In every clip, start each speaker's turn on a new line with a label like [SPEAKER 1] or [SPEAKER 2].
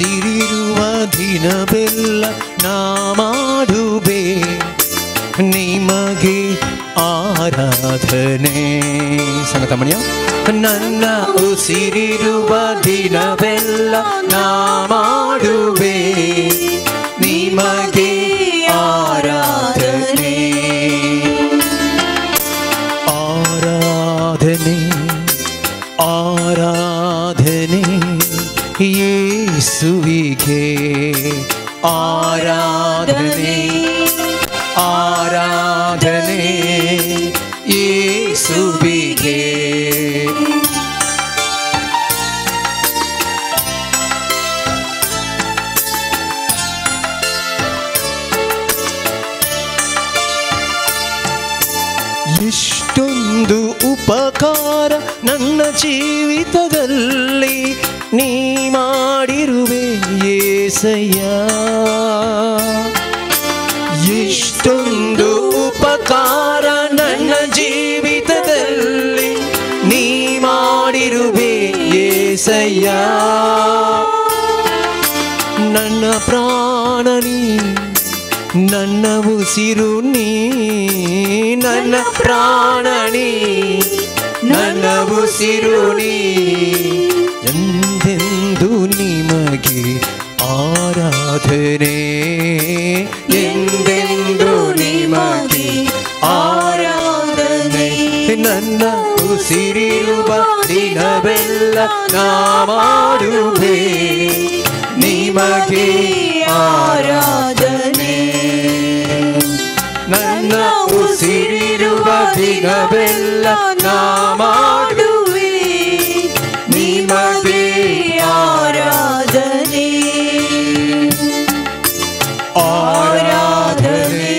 [SPEAKER 1] ಉಸಿರಿರುವ ದಿನವೆಲ್ಲ ನಾ ಮಾಡುವೆ ನಿಮಗೆ ಆರಾಧನೆ. ಸಂಗತಮಣಿಯ ನನ್ನ ಉಸಿರಿರುವ ದಿನವೆಲ್ಲ ನಾ ಮಾಡುವೆ ನಿಮಗೆ ಆರಾಧನೆ. ಆರಾಧನೆ ಆರಾಧನೆ ಯೇಸುವಿಗೆ, ಆರಾಧನೆ ಆರಾಧನೆ ಯೇಸುವಿಗೆ. ಇಷ್ಟೊಂದು ಉಪಕಾರ ನನ್ನ ಜೀವಿತದಲ್ಲಿ ನೀ ಮಾಡಿರುವೆ ಯೇಸಯ್ಯ. ಇಷ್ಟೊಂದು ಉಪಕಾರ ನನ್ನ ಜೀವಿತದಲ್ಲಿ ನೀ ಮಾಡಿರುವೆ ಯೇಸಯ್ಯ. ನನ್ನ ಪ್ರಾಣ ನೀ, ನನ್ನ ಉಸಿರು ನೀ, ನನ್ನ ಪ್ರಾಣ ನೀ, ನನ್ನ ಉಸಿರು ನೀ, ಎಂದೆಂದು ನಿಮಗೆ ಆರಾಧನೆ, ಎಂದೆಂದು ನಿಮಗೆ ಆರಾಧನೆ. ನನ್ನ ಉಸಿರಿರುವ ದಿನವೆಲ್ಲ ನಾ ಮಾಡುವೆ ನಿಮಗೆ ಆರಾಧನೆ. ನನ್ನ ಉಸಿರಿರುವ ದಿನವೆಲ್ಲ ನಾ ಮಾಡುವೆ ನಿಮಗೆ ಆರಾಧನೆ. ಆರಾಧನೆ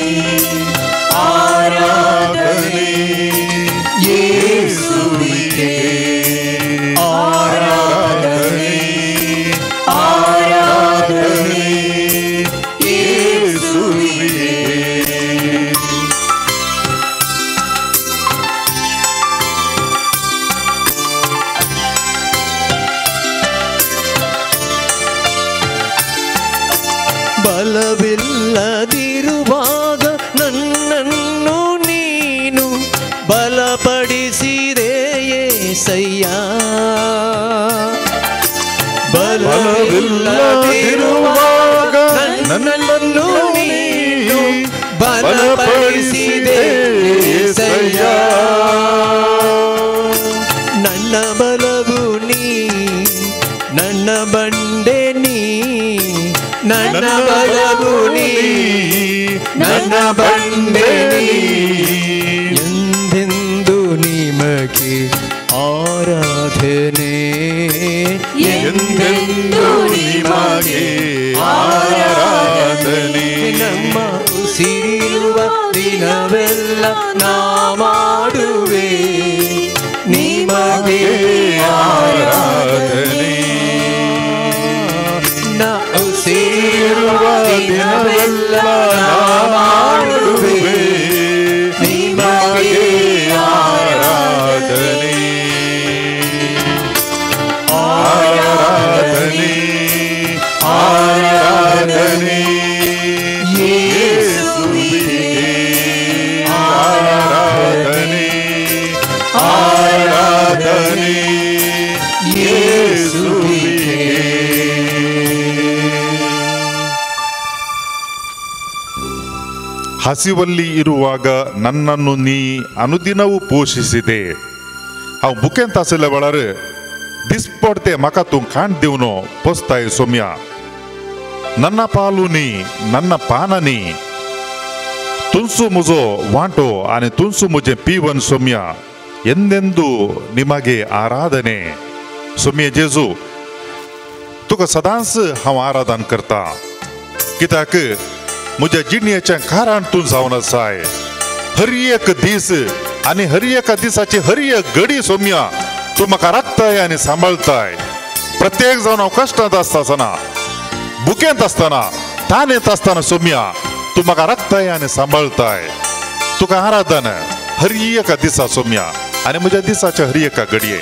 [SPEAKER 1] ಆರಾಧನೆ ಯೇಸುವಿಗೆ, ಆರಾಧನೆ ಆರಾಧನೆ ಯೇಸುವಿಗೆ. ಬಲವಿಲ್ಲದಿರುವಾಗ ನನ್ನನ್ನು ನೀನು ಬಲಪಡಿಸಿದೆ ಯೇಸಯ್ಯ. ಬಲವಿಲ್ಲದಿರುವಾಗ ನನ್ನನ್ನು ನೀನು ಬಲಪಡಿಸಿದೆ ಯೇಸಯ್ಯ. ನನ್ನ ಬಲವು ನೀ, ನನ್ನ ಬಂಡೆ ನೀ, ನನ್ನ ಬಲವು ನೀ, ನನ್ನ ಬಂಡೆ ನೀ, ಎಂದೆಂದು ನಿಮಗೆ ಆರಾಧನೆ,
[SPEAKER 2] ಎಂದೆಂದು ನಿಮಗೆ ಆರಾಧನೆ.
[SPEAKER 1] ನಮ್ಮ ಉಸಿರಿರುವ ದಿನವೆಲ್ಲ ನಾ ಮಾಡುವೆ ನಿಮಗೆ
[SPEAKER 2] ಆರಾಧನೆ.
[SPEAKER 1] ನಾ ಉಸಿರಿರುವ ದಿನವೆಲ್ಲ ನಾ ಮಾಡುವೆ ನಿಮಗೆ
[SPEAKER 2] ಆರಾಧನೆ. ಆರಾಧನೆ ಆರಾಧನೆ ಯೇಸುವಿಗೆ, ಆರಾಧನೆ ಆರಾಧನೆ ಯೇಸುವಿಗೆ. ಹಸಿವಲ್ಲಿ ಇರುವಾಗ ನನ್ನನ್ನು ನೀ ಅನುದಿನವೂ ಪೋಷಿಸಿದೆ. हांव बुकेंत आशिल्ल्या वेळार दिसपडते म्हाका तूं खाण दिवन पोसताय सोम्या. नन्ना पालू नी नन्ना पानांनी तुमचो म्हजो वांटो आनी तुमचो म्हजें पिवन सोम्या. ಎಂದೆಂದು ನಿಮಗೆ ಆರಾಧನೆ. सोम्या जेजू तुका सदांच हांव आराधन करता, कित्याक म्हज्या जिणेचें कारण तूं जावन आसाय. हर एक दीस आनी हर एका दिसाची हर एक घडी सोम्या तूं म्हाका राखताय आनी सांबाळताय. प्रत्येक जावन हांव कश्टांत आसता आसतना, बुकेंत आसतना, तानेंत आसतना सोम्या तूं म्हाका राखताय आनी सांबाळताय. तुका आराधन हर एका दिसा सोम्या आनी म्हज्या दिसाच्या हर एका घडये.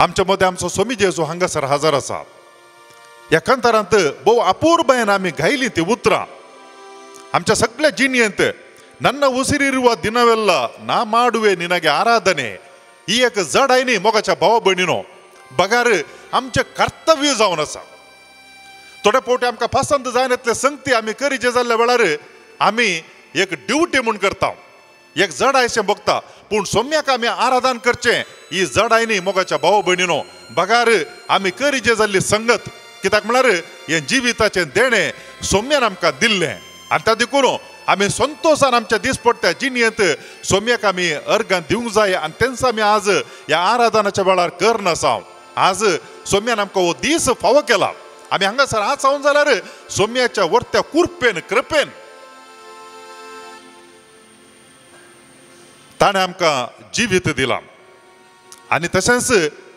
[SPEAKER 2] आमच्या मदें आमचो सोमी जेजू हांगासर हजर आसा. ह्या कांतारांत भोव अपूर्बायेन आमी गायली ती उतरां. आमच्या सगळ्या जिणेंत ನನ್ನ ಉಸಿರಿರುವ ದಿನವೆಲ್ಲ ನಾ ಮಾಡುವೆ ನಿನಗೆ ಆರಾಧನೆ ही एक जडाय न्ही मोगाच्या भावा भयणीनो, बगार आमचें कर्तव्य जावन आसा. थोडे फावटी आमकां पसंत जायनातले संगती आमी करीचे जाल्ल्या वेळार आमी एक ड्युटी म्हूण करता, एक जडायशें भोगता. पूण सोम्याक आमी आराधन करचें ही जडाय न्ही मोगाच्या भाव भयणीनो, बगार आमी करीचे जाल्ली संगत. कित्याक म्हळ्यार हें जिविताचें देणें सोम्यान आमकां दिल्लें आनी त्या देखून आमी संतोशान आमच्या दिसपट्ट्या जिणेंत सोम्याक आमी अर्गां दिवंक जाय. आनी तेंच आमी आज ह्या आराधनाच्या वेळार करनासा. आज सोम्यान आमकां हो दीस फावो केला. आमी हांगासर आज सावन जाल्यार सोम्याच्या वर्त्या कुरपेन कृपेन ताणें आमकां जिवीत दिलां. आनी तशेंच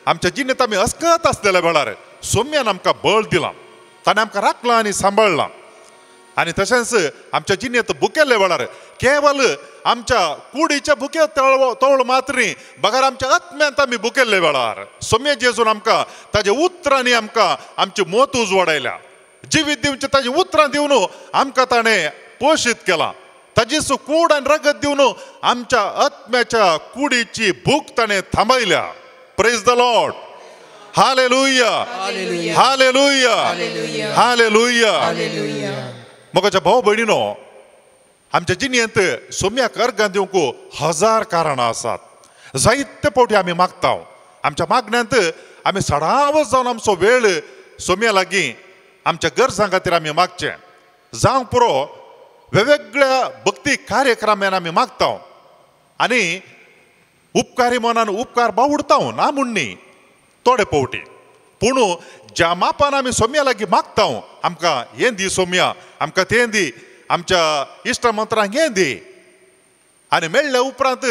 [SPEAKER 2] आमच्या जिणेंत आमी अस्कत आसलेल्या वेळार सोम्यान आमकां बळ दिलां, ताणें आमकां राखलां आनी सांबाळ्ळां. आनी तशेंच आमच्या जिणेंत भुकेल्ल्या वेळार केवल आमच्या कुडीच्या भुके तवळ मात्र न्ही, बगर आमच्या आत्म्यांत आमी भुकेल्ल्या वेळार सोम्या जेजून आमकां ताज्या उतरांनी आमकां आमची मत उजवाडायल्या. जिवीत दिवचें ताजी उतरां दिवन आमकां ताणें पोशीत केलां. ताजीच कूड आनी रगत दिवन आमच्या आत्म्याच्या कुडीची भूक ताणें थांबयल्या. Praise the Lord. Hallelujah, hallelujah, hallelujah. मोगाच्या भाव भयणीनो, आमच्या जिणेंत सोम्याक अर्गां दिवंक हजार कारणां आसात. जायते फावटी आमी मागता. आमच्या मागण्यांत आमी सडावत जावन आमचो वेळ सोम्या लागीं आमच्या गरजां खातीर आमी मागचें. जावंक पुरो वेगवेगळ्या भक्ती कार्यक्रमान आमी मागता आनी उपकारी मनान उपकार बावडता ना म्हूण न्ही थोडे फावटी. पूण ज्या मापान आमी सोम्या लागीं मागता, आमकां हें दी सोम्या, आमकां तें दी, आमच्या इश्ट मंत्रांक हें दी, आनी मेळ्ळ्या उपरांत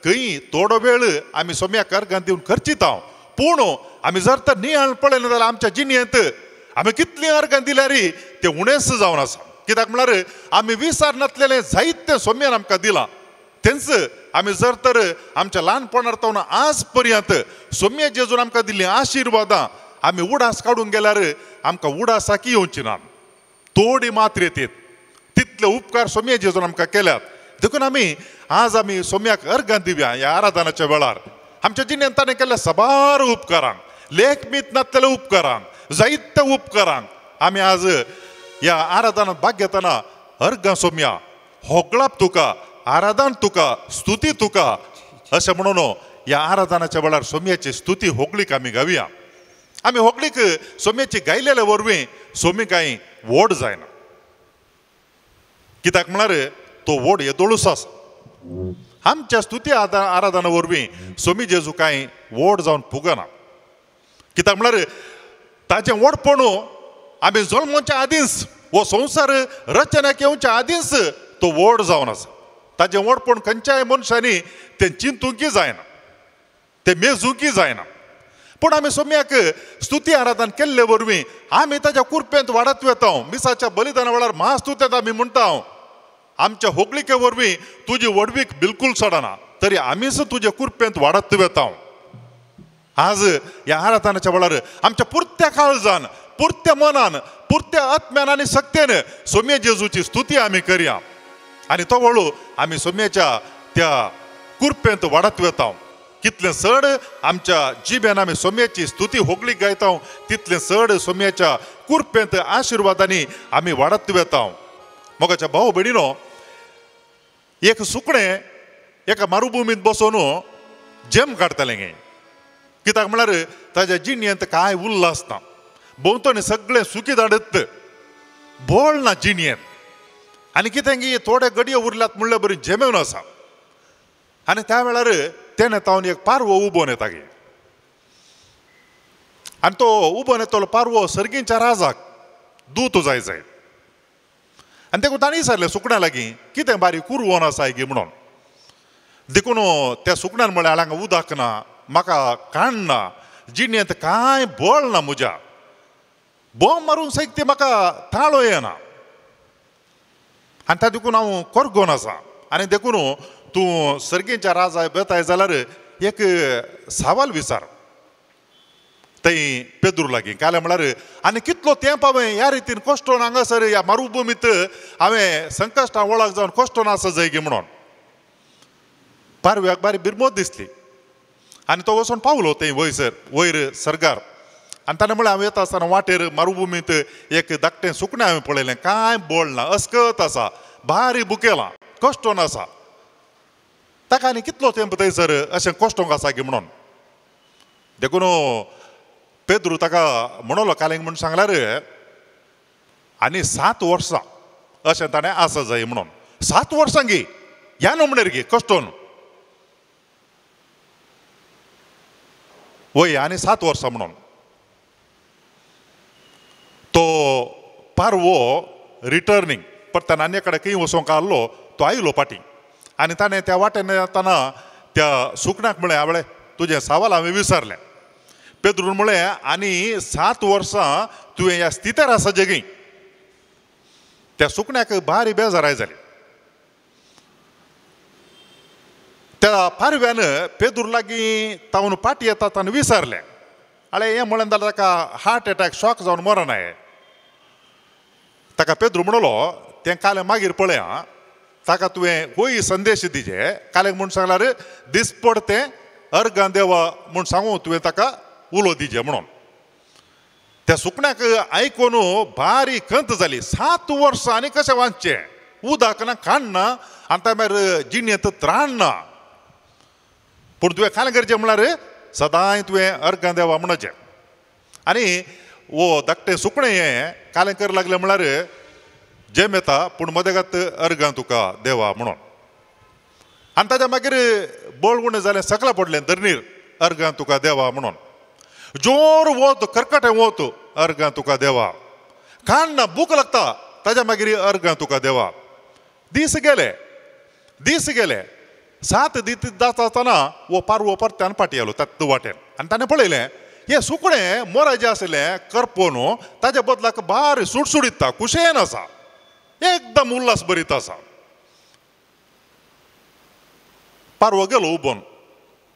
[SPEAKER 2] खंय थोडो वेळ आमी सोम्याक अर्गां दिवन खर्चिता. पूण आमी जर तर नियाळ पळयलें जाल्यार आमच्या जिणेंत आमी कितलीं अर्गां दिल्यार तें उणेंच जावन आसा. कित्याक म्हळ्यार आमी विचार नासलेलें जायतें सोम्यान आमकां दिलां. तेंच आमी जर तर आमच्या ल्हानपणार तावन आज पर्यंत सोम्या जेजून आमकां दिल्लीं आशिर्वादां आमी उडास काडूंक गेल्यार आमकां उडासाकी येवची ना, थोडी मात्र येतात. तितले उपकार सोम्या जेजून आमकां केल्यात. देखून आमी आज आमी सोम्याक अर्गां दिवया ह्या आराधनाच्या वेळार. आमच्या जिणेंत ताणें केल्ल्या साबार उपकारांक, लेखमीत नासलेल्या उपकारांक, जायत्या उपकारांक आमी आज ह्या आराधनांत भाग घेतना अर्गां सोम्या, होगळाप तुका, आराधन तुका, स्तुती तुका अशें म्हणून ह्या आराधनाच्या वेळार सोम्याची स्तुती होगळीक आमी गावया. आमी होगळीक सोम्याची गायलेल्या वरवीं सोमी कांय व्हड जायना. कित्याक म्हळ्यार तो व्हड येदोळूच आसा. आमच्या स्तुती आराधना वरवीं सोमी जेजू कांय व्हड जावन फुगना. कित्याक म्हळ्यार ताजें व्हडपण आमी जल्मोच्या आदींच, हो संवसार रचनाक येवच्या आदींच तो व्हड जावन आसा. ताजें व्हडपण खंयच्याय मनशांनी तें चिंतूंकय जायना, तें मेजूंकय जायना. पूण आमी सोम्याक स्तुती आराधन केल्ले वरवीं आमी ताज्या कुरपेंत वाडत वता. मिसाच्या बलिदाना वेळार महास्तुत्यांत आमी म्हणटा, आमच्या होगळिके वरवीं तुजी व्हडवीक बिलकूल सोडना, तरी आमीच तुजे कुरपेंत वाडत वता. आज ह्या आराधनाच्या वेळार आमच्या पुरत्या काळजान, पुरत्या मनान, पुरत्या आत्म्यान आनी शक्तेन सोम्या जेजूची स्तुती आमी करया आनी तो वळू आमी सोम्याच्या त्या कुरपेंत वाडत वता. कितलें चड आमच्या जिबेन आमी सोम्याची स्तुती होगळीक गायता, तितलें चड सोम्याच्या कुरपेंत आशिर्वादांनी आमी वाडत वता. मोगाच्या भाव भयणीनो, एक सुकणें एका मारुभुमींत बसोवन जेम काडटालें गे. कित्याक म्हळ्यार ताज्या जिणेंत कांय उरलां आसना, भोंवतणी सगळें सुकी धाडत, बोळ ना जिणेंत. आनी कितें की थोडे गडये उरल्यात म्हणल्यार बरी जेमेवन आसा. आनी त्या वेळार तेणें तावन एक पारवो उबोन येता गे. आनी तो उबोन येतलो पारवो सर्गींच्या राजाक दूत जाय जाय. आनी तेका ताणें विचारलें सुकण्या लागीं, कितें बारीक कुरवोन आसाय गी म्हणून. देखून त्या सुकण्यान म्हळ्यार हांगा उदक ना, म्हाका काण ना, जिणेंत कांय बळ ना, म्हज्या बोम मारून सयत ती म्हाका ताळो येना, आनी त्या देखून हांव कोरगोन आसा. आनी देखून तूं सर्गींच्या राजा बेताय जाल्यार एक सवाल विचार. थंय पेद्रू लागीं. काल म्हळ्यार आनी कितलो तेंप हांवें ह्या रितीन कश्टोन हांगासर ह्या मरुभुमींत हांवें संकश्टां वळख जावन कश्टोन आसा जाय गी म्हणून. पारव्याक बारी बिरमोत दिसली आनी तो वचून पावलो थंय वयसर वयर सर्गार. आनी ताणें म्हळें हांव येता आसतना वाटेर मरुभुमींत एक धाकटें सुकणें हांवें पळयलें, कांय बळ ना, अस्कत आसा, भारी बुकेलां, कश्टोन आसा. ताका आनी कितलो तेंप थंयसर अशें कश्टोंक आसा गी म्हणून. देखून पेद्रू ताका म्हणलो कालेंग म्हूण सांगल्यार आनी 7 वर्सां अशें ताणें आसा जाय म्हणून. 7 वर्सां गी ह्या नमणेर गी कश्टोन वय आनी 7 वर्सां म्हणून. तो पारवो रिटर्निंग परत आनी कडेन खंय वचोंक आहलो तो आयलो पाटी आनी ताणें त्या वाटेन येतना त्या सुकण्याक म्हळें आवळे तुजें सवाल हांवें विचारलें. पेद्रून म्हळें आनी 7 वर्सां तुवें ह्या स्थितीर आसा जेगी. त्या सुकण्याक भारी बेजाराय जाली. त्या पारव्यान पेद्रू लागीं तावन पाटी येता ताणें विचारलें, आळे हें म्हळें जाल्यार ताका हार्ट एटॅक शॉक जावन मरना. ताका पेद्रू म्हणलो तें कालें मागीर पळय आं, ताका तुवें होय संदेश दिजे. कालें म्हूण सांगल्यार दिसपड तें अर्गां देवा म्हूण सांगू तुवें ताका उलो दिजे म्हणून. त्या सुकण्याक आयकून भारी खंत जाली. 7 वर्सां आनी कशें वांचचें, उदक ना, खाण ना, आनी त्या मागीर जिणेंत त्राण ना. पूण तुवें खालें करचें म्हळ्यार सदांय तुवें अर्गां देवा म्हणचें. आनी वो धाकटें सुकणें हें कालें कर लागलें म्हळ्यार जेम येता पूण मदेगात अर्गां तुका देवा म्हणून. आनी ताच्या मागीर बळगुणें जालें, सकला पडलें धरणीर अर्गां तुका देवा म्हणून. जोर वत करकटें वत अर्गां तुका देवा, खाण ना, भूक लागता, ताच्या मागीर अर्गां तुका देवा. दीस गेले, दीस गेले. 7 दीस जाता आसतना वो पारवो परत्यान फाटी आयलो त्याच वाटेन आनी ताणें पळयलें हें सुकणें मोराचें आशिल्लें करपोन ताच्या बदलाक भारी सुटसुडीत कुशेन आसा, एकदम उल्हास भरीत आसा. पारवो गेलो उबोन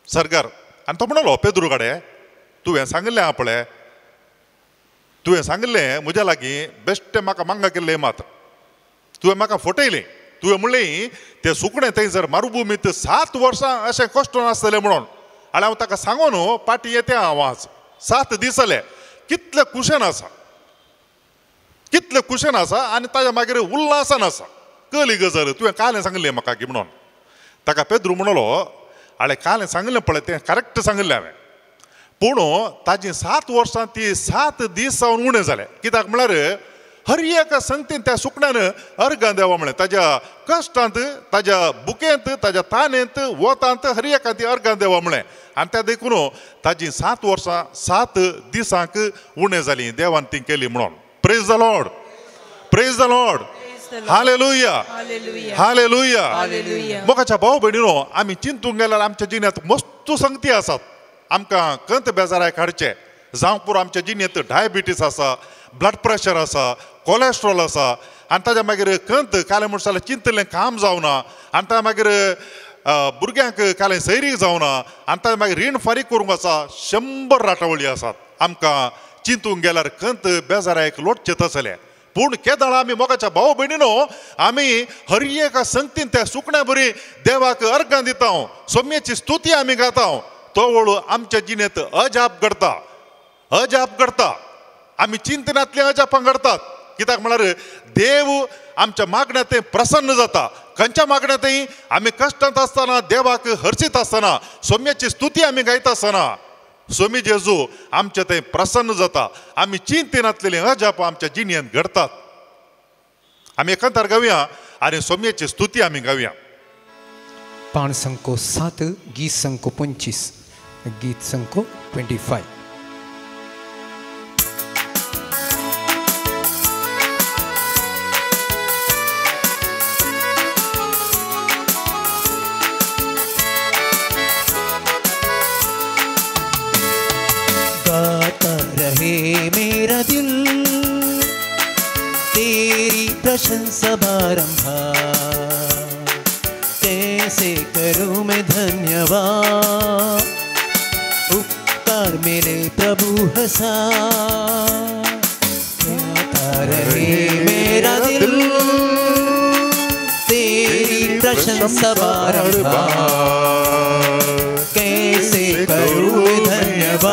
[SPEAKER 2] सरकार आनी तो म्हणलो पेद्रू कडेन तुवें सांगिल्लें आहा पळय, तुवें सांगिल्लें म्हज्या लागीं बेश्टें म्हाका मांगा केल्लें मात तुवें म्हाका फटयलें. तुवें म्हणलें तें सुकणें थंयसर मरुभुमींत 7 वर्सां अशें कश्ट नासतलें म्हणून. आनी हांव ताका सांगो न्हू पाटी येते हांव आज 7 दीस जाले कितलें कुशेन आसा, कितलें कुशेन आसा आनी ताज्या मागीर उल्हासान आसा. कली गजाल तुवें कालें सांगिल्लें म्हाका की म्हणून. ताका पेद्रू म्हणलो आळे कालें सांगिल्लें पळय तें करेक्ट सांगिल्लें हांवें, पूण ताजी 7 वर्सां ती 7 दीस जावन उणें जालें. कित्याक म्हळ्यार हर एका संगतीन त्या सुकण्यान अर्गां देवा म्हळें. ताज्या कश्टांत, ताज्या बुकेंत, ताज्या तानेंत, वतांत हर एका ती अर्गां देवा म्हळें. आनी त्या देखून ताजी 7 वर्सां 7 दिसांक उणें जालीं देवान ती केली म्हणून. Praise the Lord, praise the Lord, hallelujah, hallelujah. मोगाच्या भाव भयणीनो, आमी चिंतूंक गेल्यार आमच्या जिण्यात मस्त संगती आसात. आमकां कंत बेजाराय काडचे जावंक पुरो. आमच्या जिणेंत डायबिटीस आसा, ब्लड प्रेशर आसा, कोलेस्ट्रॉल आसा आनी ताज्या मागीर कंत कालें म्हण जाल्यार चिंतलें काम जावना आनी ताज्या मागीर भुरग्यांक कालें सैरीक जावना आनी ताज्या मागीर रीण फारीक करूंक आसा. 100 राटावळी आसात. आमकां चिंतूंक गेल्यार कंत बेजारायक लोटचें तसलें. पूण केदळा आमी मोगाच्या भाव भयणीनो आमी हर एका संगतीन त्या सुकण्या बरी देवाक अर्गां दिता, सोम्याची स्तुती आमी गाता, तो वळू आमच्या जिणेंत अजाप घडता, अजाप घडता. आमी चिंतनांतलीं अजापां घडतात. कित्याक म्हळ्यार देव आमच्या मागण्यांत प्रसन्न जाता. खंयच्या मागण्यांतय आमी कश्टांत आसतना देवाक हर्शीत आसतना सोम्याची स्तुती आमी गायता आसतना सोमी जेजू आमच्या थंय प्रसन्न जाता. आमी चिंतनांतलेलीं अजापां आमच्या जिणेंत घडतात. आमी एकांतार गावया आनी सोम्याची स्तुती आमी गावया.
[SPEAKER 1] पाण संको 7, गीत संको 25, गीत संको 25. गाता रहे मेरा दिल तेरी प्रशंसा बारंबार, कैसे करूँ मैं धन्यवाद उपकार उपकार मेरे प्रभु हजार, गाता रहे मेरा दिल तेरी प्रशंसा बारंबार। कैसे करूँ धन्यवाद,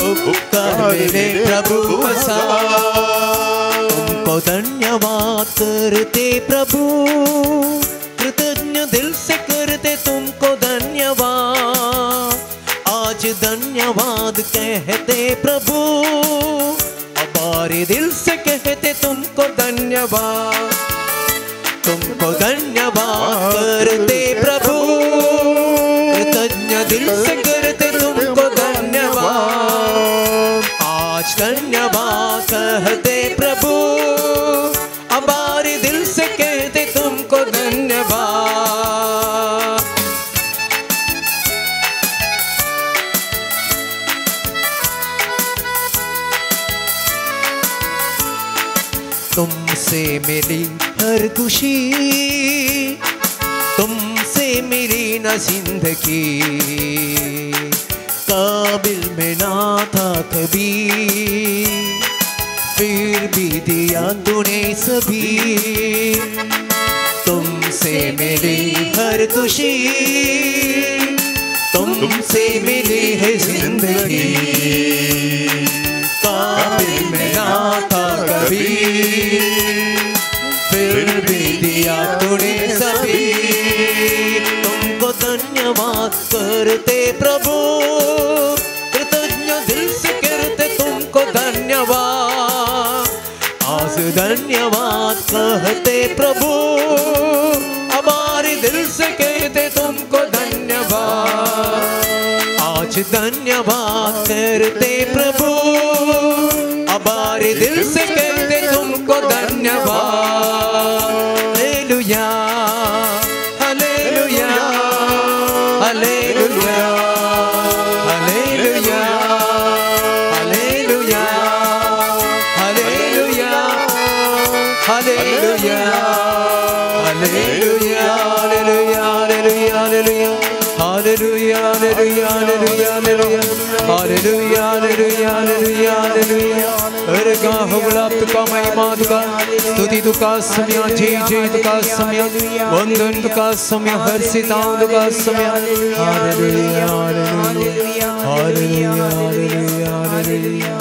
[SPEAKER 1] उपकार मेरे प्रभु हजार। तुमको धन्यवाद करते प्रभु, कृतज्ञ दिल से करते तुमको धन्यवाद। आज धन्यवाद कहते प्रभु, हमारे दिल से कहते तुमको धन्यवाद। तुमको धन्यवाद करते प्रभु, कृतज्ञ दिल से करते तुमको धन्यवाद। आज धन्यवाद कहते प्रभु, हमारे दिल से कहते तुमको धन्यवाद। तुमसे मिली हर खुशी, तुमसे मिली न जिंदगी, काबिल में ना था कभी, फिर भी दिया तूने सभी। तुमसे मिली हर खुशी, तुमसे मिली है जिंदगी, काबिल में ना था कभी, फिर भी दिया तूने सभी। तुमको धन्यवाद करते प्रभु, कृतज्ञ दिल से करते तुमको धन्यवाद। आज धन्यवाद कहते प्रभु, हमारे दिल से कहते तुमको धन्यवाद। आज धन्यवाद करते प्रभु, हमारे दिल से कहते तुमको धन्यवाद। Hallelujah, hallelujah, hallelujah, hallelujah, hallelujah, hallelujah, hallelujah, hallelujah, hallelujah, hallelujah, hallelujah, hallelujah, hallelujah, hallelujah, hallelujah, hallelujah. अर्घा हुगला तुका महिमा तुका स्तुति तुका समय, जय जय तुका समय, वंदन तुका समय, हर्षिताओं तुका समय। Hallelujah, hallelujah, hallelujah, hallelujah.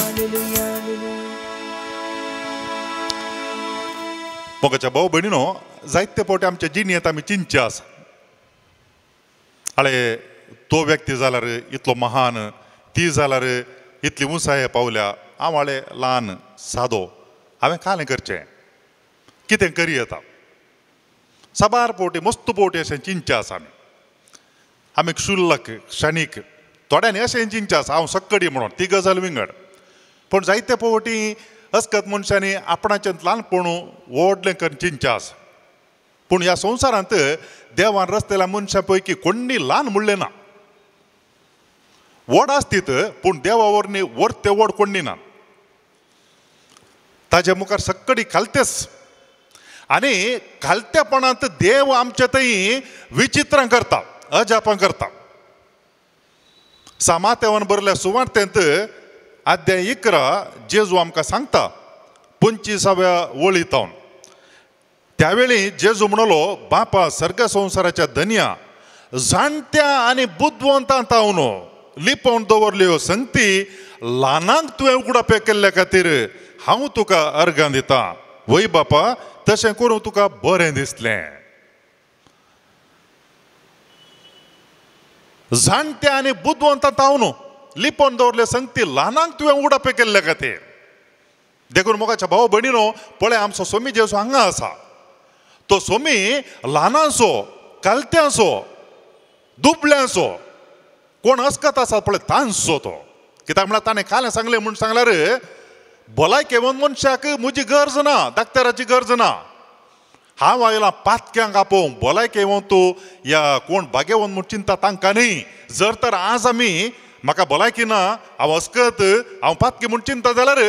[SPEAKER 2] मोगाच्या भाव भयणीनो, जायते फावटी आमच्या जिणेंत आमी चिंतचें आसा, आळे तो व्यक्ती जाल्यार इतलो महान, ती जाल्यार इतली उंचाये पावल्या, हांव आळे ल्हान सादो, हांवें कालें करचें, कितें करी येता। साबार फावटी मस्त फावटी अशें चिंतचें आसा आमी। आमी क्षुल्लक क्षणीक, थोड्यांनी अशें चिंतचें आसा हांव सक्कडी म्हणून, ती गजाल विंगड। पूण जायते फावटी अस्कत मनशांनी आपणाचें ल्हानपण व्हडलें करून चिंतचें आसा। पूण ह्या संवसारांत देवान रस्त्याला मनशां पैकी कोण्णी ल्हान म्हणलें ना, व्हड आसतीत पूण देवा वरनी व्हड ते व्हड कोण्णी ना, ताजे मुखार सक्कडी खालतेच। आनी खालतेपणांत देव आमचे थंय विचित्रां करता, अजापां करता। सामातेवान बरल्या सुवार्तेंत अध्याय 11 जेजू आमकां सांगता 25व्या वळींत। त्यावेळी जेजू म्हणलो, बापा सर्ग संवसाराच्या धनया जाणत्या आनी बुदवंतां तावन लिपोवन दवरल्यो संगती ल्हानांक तुवें उगडापे केल्ल्या खातीर हांव तुका अर्गां दितां। वय बापा, तशें करूं तुका बरें दिसलें। जाणत्या आनी बुदवंतां तावन लिपोवन दवरले संगती ल्हानांक तुवें उगडापे केल्ल्या खातीर। देखून मोगाच्या भाव भयणीनो, पळय आमचो सोमी जेजू हांगा आसा, तो सोमी ल्हानांचो, कालत्यांचो, दुबळ्यांचो, कोण अस्कत आसा पळय तांचो तो। कित्याक म्हळ्यार ताणें कालें सांगलें म्हूण सांगल्यार भलायकेवन मनशाक म्हजी गरज ना, डाक्टराची गरज ना, हांव आयलां पातक्यांक आपोवंक, भलायकेवन तूं या कोण भाग्यवन म्हूण चिंता तांकां न्ही। जर तर आज आमी म्हाका भलायकी ना, हांव अस्कत, हांव पातकी म्हूण चिंता जाल्यार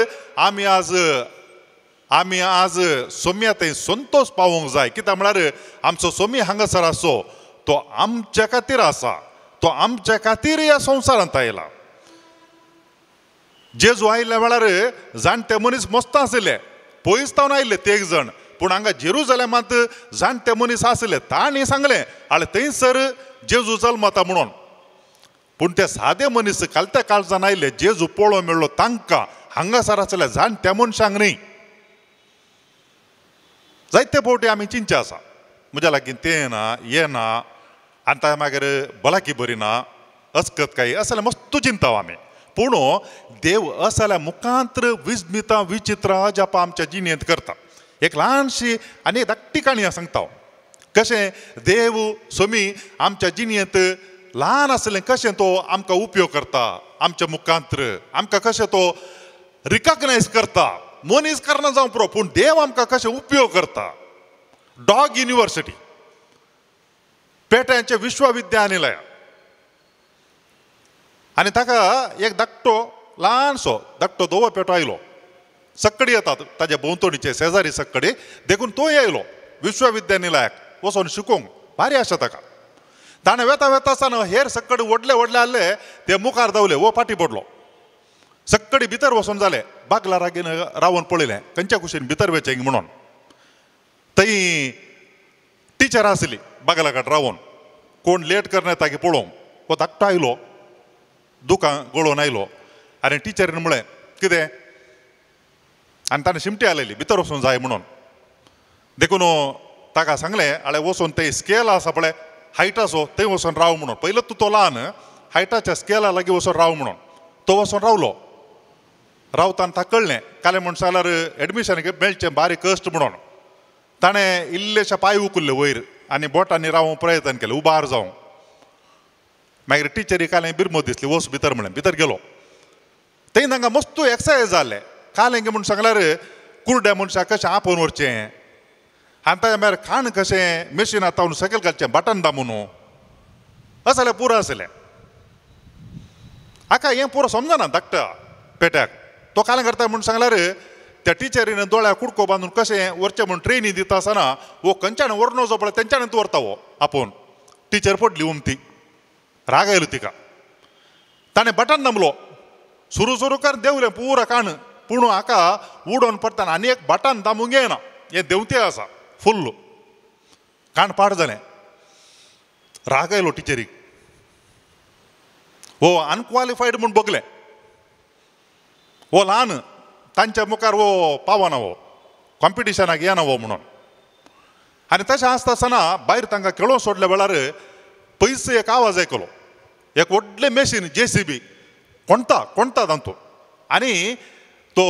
[SPEAKER 2] आमी आज सोम्या थंय संतोश पावोवंक जाय। कित्याक म्हळ्यार आमचो सोमी हांगासर आसो तो आमच्या खातीर आसा, तो आमच्या खातीर ह्या संवसारांत आयला. जेजू आयिल्ल्या वेळार जाणटे मनीस मस्त आशिल्ले, पयस तावन आयिल्ले ते एक जण, पूण हांगा जेरुजलेमांत जाणटे मनीस आशिल्ले. तांणी सांगलें आळे थंयसर जेजू जल्मता म्हणून. पूण ते सादे मनीस खालत्या काळजान आयिल्ले, जेजू पळोवंक मेळ्ळो तांकां, हांगासर आशिल्ल्या जाणट्या मनशांक न्ही. जायते फावटी आमी चिंतचें आसा, म्हज्या लागीं तें ना हें ना आनी ताच्या मागीर भलायकी बरी ना अस्कत काय असलें मस्त चिंता आमी. पूण देव असल्या मुखांत्र विस्मिता विचित्र अजापां आमच्या जिणेंत करता. एक ल्हानशी आनी एक धाकटी काणी सांगता हांव, कशें देव सोमी आमच्या जिणेंत ल्हान आसलें कशें तो आमकां उपयोग करता, आमच्या मुखांत्र आमकां कशें तो रिकॉग्नायज करता. मनीस करना जावं पुरो, पूण देव आमकां कशें उपयोग करता. डॉग युनिवर्सिटी, पेट्यांचें विश्वविद्यानिलय, आनी ताका एक धाकटो ल्हानसो धाकटो धवो पेटो आयलो. सक्कडी येतात ताज्या भोंवतणीचे शेजारी सक्कडी, देखून तोय आयलो विश्वविद्यानिलयाक वचोन शिकोवंक. भारी आशा ताका. ताणें वेता वेता आसतना हेर सक्कडी व्हडले व्हडले आहले ते मुखार धांवले, वो फाटी पडलो. सक्कडी भितर वचोन जाले, बागला रागीन रावन पळयलें खंयच्या कुशीन भितर वचें म्हणून. थंय टिचर आसली बागला कडेन रावन, कोण लेट करना ताकी पळोवंक. हो धाकटो आयलो, दुकां गळोवन आयलो आनी टिचरीन म्हळें कितें, आनी ताणें शिमटी आयली भितर वचूंक जाय म्हणून. देखून ताका सांगलें आळे वचून थंय स्केल आसा पळय हायटाचो थंय वचून राव म्हणून. पयलो तूं तो ल्हान हायटाच्या स्केला लागीं वचून राव म्हणून. तो वचून रावलो. रावतान ताका कळ्ळें कालें म्हण सांगल्यार एडमिशन मेळचें बारीक कश्ट म्हणून. ताणें इल्लेशे पांय उखल्ले वयर आनी बोटांनी रावूंक प्रयत्न केलें उबार जावंक. मागीर टिचरी कालें बिरमत दिसली, वच भितर म्हणलें. भितर गेलो. थंय तांकां मस्त एक्सरसायज जालें. कालें म्हूण सांगल्यार कुरड्या मनशाक कशें आपोवन व्हरचें आनी ताच्या मागीर खाण कशें मेशिनां तावन सकयल घालचें बटन दामून असलें पुरो आसलें. हाका हें पुरो समजना धाकट्या पेट्याक. तो कालें करता म्हूण सांगल्यार त्या टिचरीन दोळ्याक कुडको बांदून कशें व्हरचें म्हूण ट्रेनी दिता आसतना वो खंयच्यान व्हरनो जो पळय तेंच्यान व्हरता हो आपोवन. टिचर पडली उमती, राग आयलो तिका. ताणें बटन दामलो, सुरू सुरू कर देंवलें पुरा काण. पूण हाका उडोवन पडटाना आनी एक बटन दामूंक येना, हें देंवतें आसा फुल्ल काण पाड जालें. राग आयलो टिचरीक, हो अनक्वॉलिफायड म्हूण बगलें, हो ल्हान तांच्या मुखार हो पावना, हो कॉम्पिटिशनाक येना हो म्हणून. आनी तशें आसता आसतना भायर तांकां खेळोवंक सोडल्या वेळार पयस एक आवाज आयकलो, एक व्हडलें मेशीन JCB कोणता कोणता तांतू, आनी तो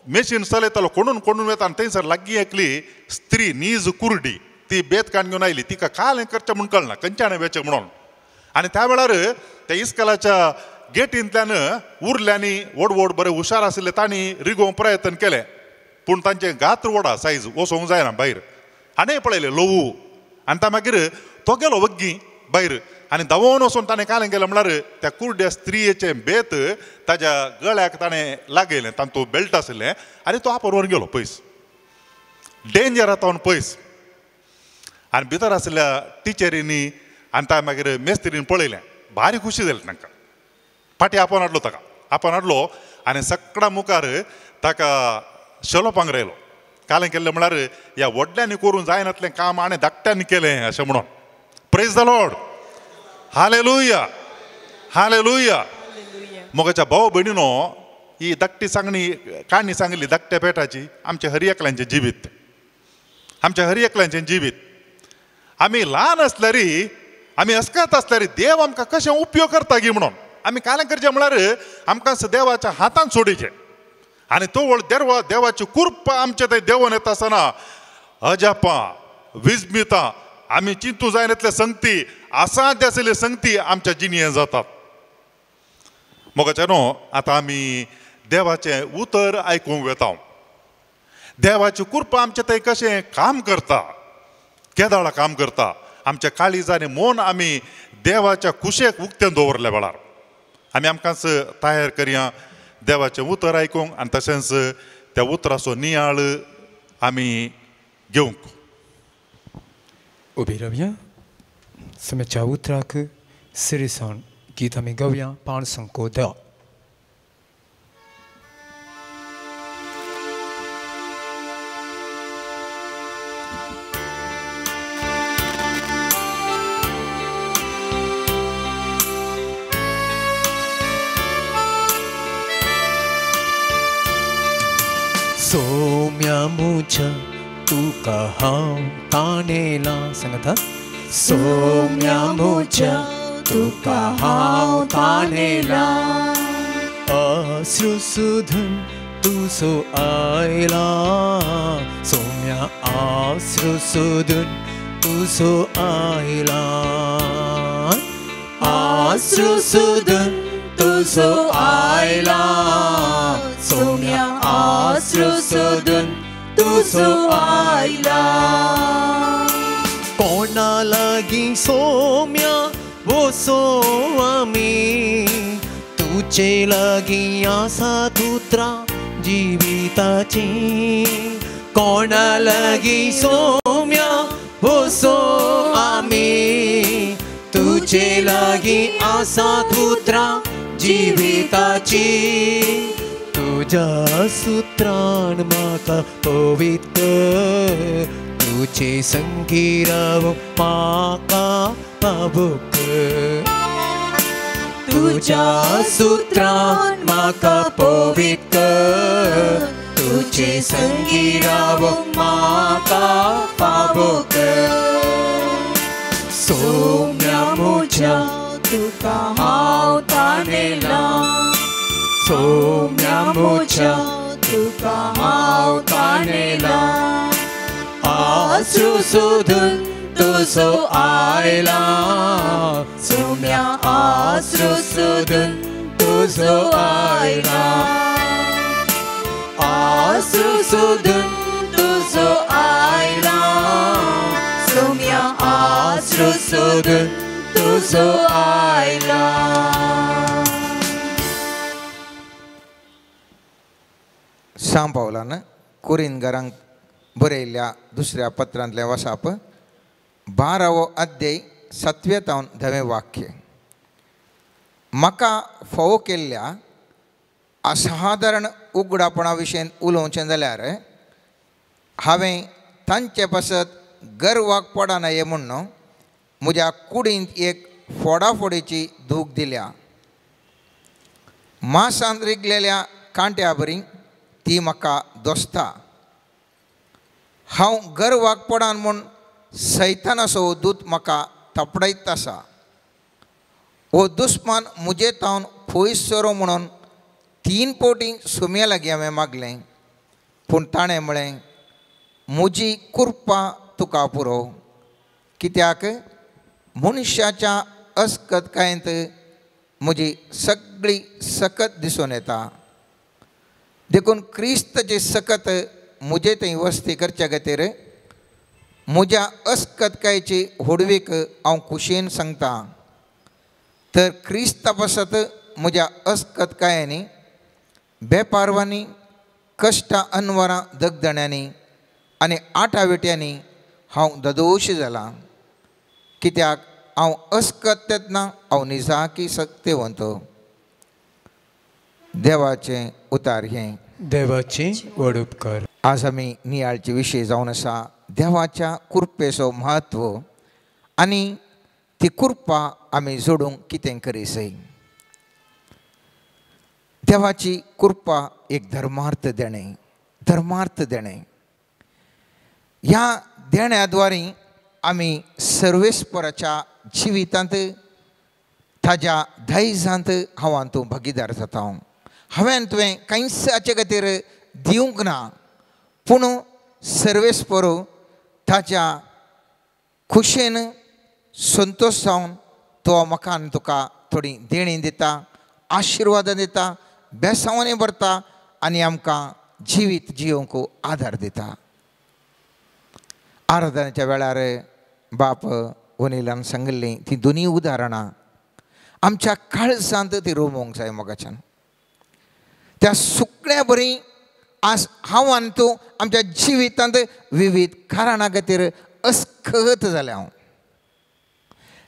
[SPEAKER 2] मेशीन चलयतालो कोणून कोणून वेता. आनी थंयसर लागीं एकली स्त्री नीज कुर्डी ती बेत काण घेवन आयली. तिका काल हें करचें म्हूण कळना खंयच्यान वेचें म्हणून. आनी त्या वेळार त्या इस्कलाच्या गेटींतल्यान उरल्यांनी व्हड व्हड बरे हुशार आशिल्ले तांणी रिगोवंक प्रयत्न केलें, पूण तांचें गात्र व्हडा सायज वचोंक जायना भायर. आनी पळयलें ल्हवू, आनी ता मागीर तो गेलो वग्गी भायर आनी धांवोन वचून ताणें कालें केलें म्हळ्यार त्या कुर्ड्या स्त्रियेचें बेत ताज्या गळ्याक ताणें लागयलें, तातूंत बेल्ट आशिल्लें आनी तो आपोवन व्हरून गेलो पयस, डेंजर आतां पयस. आनी भितर आशिल्ल्या टिचरींनी आनी ता मागीर मेस्त्रीन पळयलें, भारी खुशी जाली तांकां. फाटीं आपोवन हाडलो ताका, आपोवन हाडलो आनी सगळ्या मुखार ताका शेलो पांगरायलो. कालें केल्लें म्हळ्यार ह्या व्हडल्यांनी करूंक जायनातलें काम आनी धाकट्यांनी केलें अशें म्हणून. Praise the Lord, hallelujah, hallelujah. मोगाच्या भाव भयणीनो, ही धाकटी सांगणी काणी सांगली धाकट्या पेटाची आमच्या हर एकल्यांचें जिवीत, आमच्या हर एकल्यांचें जिवीत. आमी ल्हान आसल्यार, आमी अस्कत आसल्यार देव आमकां कशें उपयोग करता गी म्हणून आमी कालें करचें म्हळ्यार आमकां देवाच्या हातान सोडीचें. आनी तो व्हड देवा देवाची कृपा आमचे थंय देवोन येता आसतना अजापां विस्मितां आमी चिंतू जायनातले संगती आसा ते आशिल्ले संगती आमच्या जिणेंत जातात. मोगाच्या न्हू आतां आमी देवाचें उतर आयकूंक वेता. देवाची कृपा आमचे थंय कशें काम करता, केदाळा काम करता. आमच्या काळीज आनी मन आमी देवाच्या कुशेक उक्तें दवरल्या वेळार आमी आमकांच तयार करया देवाचें उतर आयकूंक आनी तशेंच त्या उतराचो नियाळ आमी घेवंक.
[SPEAKER 1] उबी रावया, समेच्या उतराक सिरिसाण गीत आमी गावया 510. सोम्या मुझ्या तुका हांव ताणेला सांगता. सोम्या मुझ्या तुका हांव ताणेला आश्रू सुधून तुजो आयला. सोम्या आश्रू सोदून तुजो आयला. आश्रू सोदून तुजो आयला. सोम्या आश्रू सोदून तुजो आयला. कोणा लागीं सोम्या वसो आमी तुजे लागीं आसा तुत्रा जिविताची. कोणा लागीं सोम्या वसो आमी तुजे लागीं आसा तुत्रा जिविताची. तुज्या सुत्रान म्हाका पवित्र तुजे संगी रावूंक म्हाका पावूंक. तुज्या सुत्रान म्हाका पवित्र तुजे संगी रावूंक म्हाका पावूंक. सोम्या म्हज्या तुका हांव ताणेला. सोम्या म्हज्या तुका हांव ताणेला. आश्रू सोदून तुजो आयला. सोम्या आश्रू सोदून तुजो आयला. आश्रू सोदून तुजो आयला. सोम्या आश्रू सोदून तुजो आयला.
[SPEAKER 3] सांव पावलान कुरिनगरांक बरयल्ल्या दुसऱ्या पत्रांतलें वसाप 12वो अध्याय 7व्या तावन 10वें वाक्य. म्हाका फावो केल्ल्या असाधारण उगडापणा विशयन उलोवचें जाल्यार हांवें तांचे पासत गर्वाक पडना हें म्हूण म्हज्या कुडींत एक फोडाफोडीची दूख दिल्या. मांसान रिगलेल्या कांट्या बरी ती म्हाका दोसता. हांव गर्वाक पडान म्हूण सैतानाचो दूत म्हाका थपडायत आसा. हो दुस्मान म्हजे तावन पयस सरो म्हणून 3 पवटी सुम्या लागीं हांवें मागलें, पूण ताणें म्हळें म्हजी कृपा तुका पुरो, कित्याक मनशाच्या अस्कतकायेंत म्हजी सगळी सकत दिसून येता. देखून क्रिस्ताची सकत म्हजे थंय वस्ती करच्या खातीर म्हज्या अस्कतकायेची होडवीक हांव खुशयेन सांगता. तर क्रिस्ता पासत म्हज्या अस्कतकायांनी बेपारवांनी कश्टां अनवरां दगदण्यांनी आनी आठाविट्यांनी हांव ददोश जाला, कित्याक हांव अस्कत तेन्ना हांव निजाकी सक्तेवंत. देवाचें उतार हें
[SPEAKER 1] देवाची व्हड उपकार.
[SPEAKER 3] आज आमी नियाळचे विशय जावन आसा देवाच्या कृपेचो म्हत्व आनी ती कृपा आमी जोडूंक कितें करीसय. देवाची कृपा एक धर्मार्थ देणें, धर्मार्थ देणें. ह्या देण्या द्वारे आमी सर्वेस्पराच्या जिवितांत ताज्या दायजांत हांव तूं भागीदार जाता. हांवें तुवें कांयच हाचे खातीर दिवंक ना, पूण सर्वेस्पर ताज्या खुशेन संतोश जावन तो म्हाका आनी तुका थोडी देणी दिता, आशिर्वादां दिता, बेसांवांनी भरता आनी आमकां जिवीत जियोवंक आदार दिता. आराधनेच्या वेळार बाप वनिलान सांगिल्लीं ती दोनूय उदाहरणां आमच्या काळजांत ती रोमोवंक जाय. मोगाच्यान त्या सुकण्या बरी आज हांव आनी तूं आमच्या जिवितांत विविध कारणां खातीर अस्खत जालें. हांव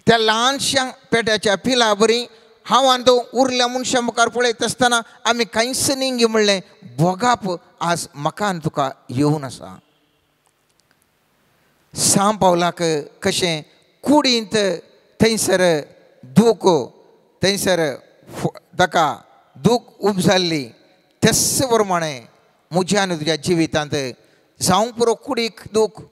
[SPEAKER 3] त्या ल्हानशा पेट्याच्या पिला बरी हांव आनी तूं उरल्या मनशां मुखार पळयत आसतना आमी कांयच न्ही म्हणलें भोगाप आज म्हाका आनी तुका येवन आसा. सांव पावलाक कशें कुडींत थंयसर दूख थंयसर ताका दूख उब जाल्ली तेच प्रमाणे म्हज्या आनी तुज्या जिवितांत जावंक पुरो कुडीक दूख,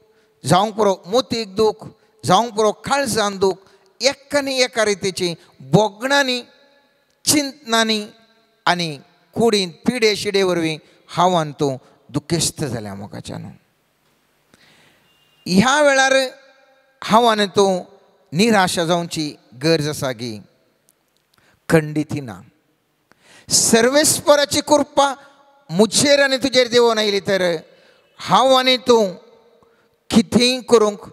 [SPEAKER 3] जावंक पुरो मोतीक दूख, जावंक पुरो काळजान दूख, एका न्ही एका रितीची भोगणांनी चिंतनांनी आनी कुडींत पिडे शिडे वरवीं हांव आनी तूं दुखेस्त जाल्या मोगाच्यान. ह्या वेळार हांव आनी तूं निराशा जावची गरज आसा गी? खंडीत ना. सर्वेस्पराची कृपा म्हजेर आनी तुजेर देंवोन आयली तर हांव आनी तूं कितेंय करूंक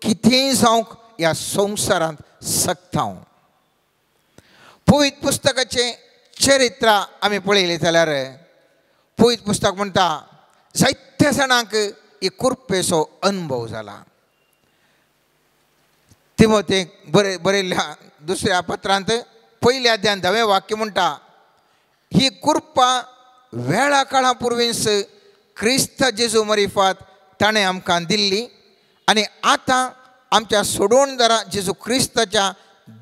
[SPEAKER 3] कितेंय जावंक ह्या संवसारांत शकता. पवित्र पुस्तकाचें चरित्र आमी पळयलें जाल्यार पवित्र पुस्तक म्हणटा जायत्या जाणांक ही कृपेचो अनुभव जाला. तिमोथेक बरयल्ल्या दुसऱ्या पत्रांत पयल्या अध्यायान 10वें वाक्य म्हणटा ही कृपा वेळा काळा पुर्वींच क्रिस्त जेजू मरिफात ताणें आमकां दिल्ली आनी आतां आमच्या सोडवणदारा जेजू क्रिस्ताच्या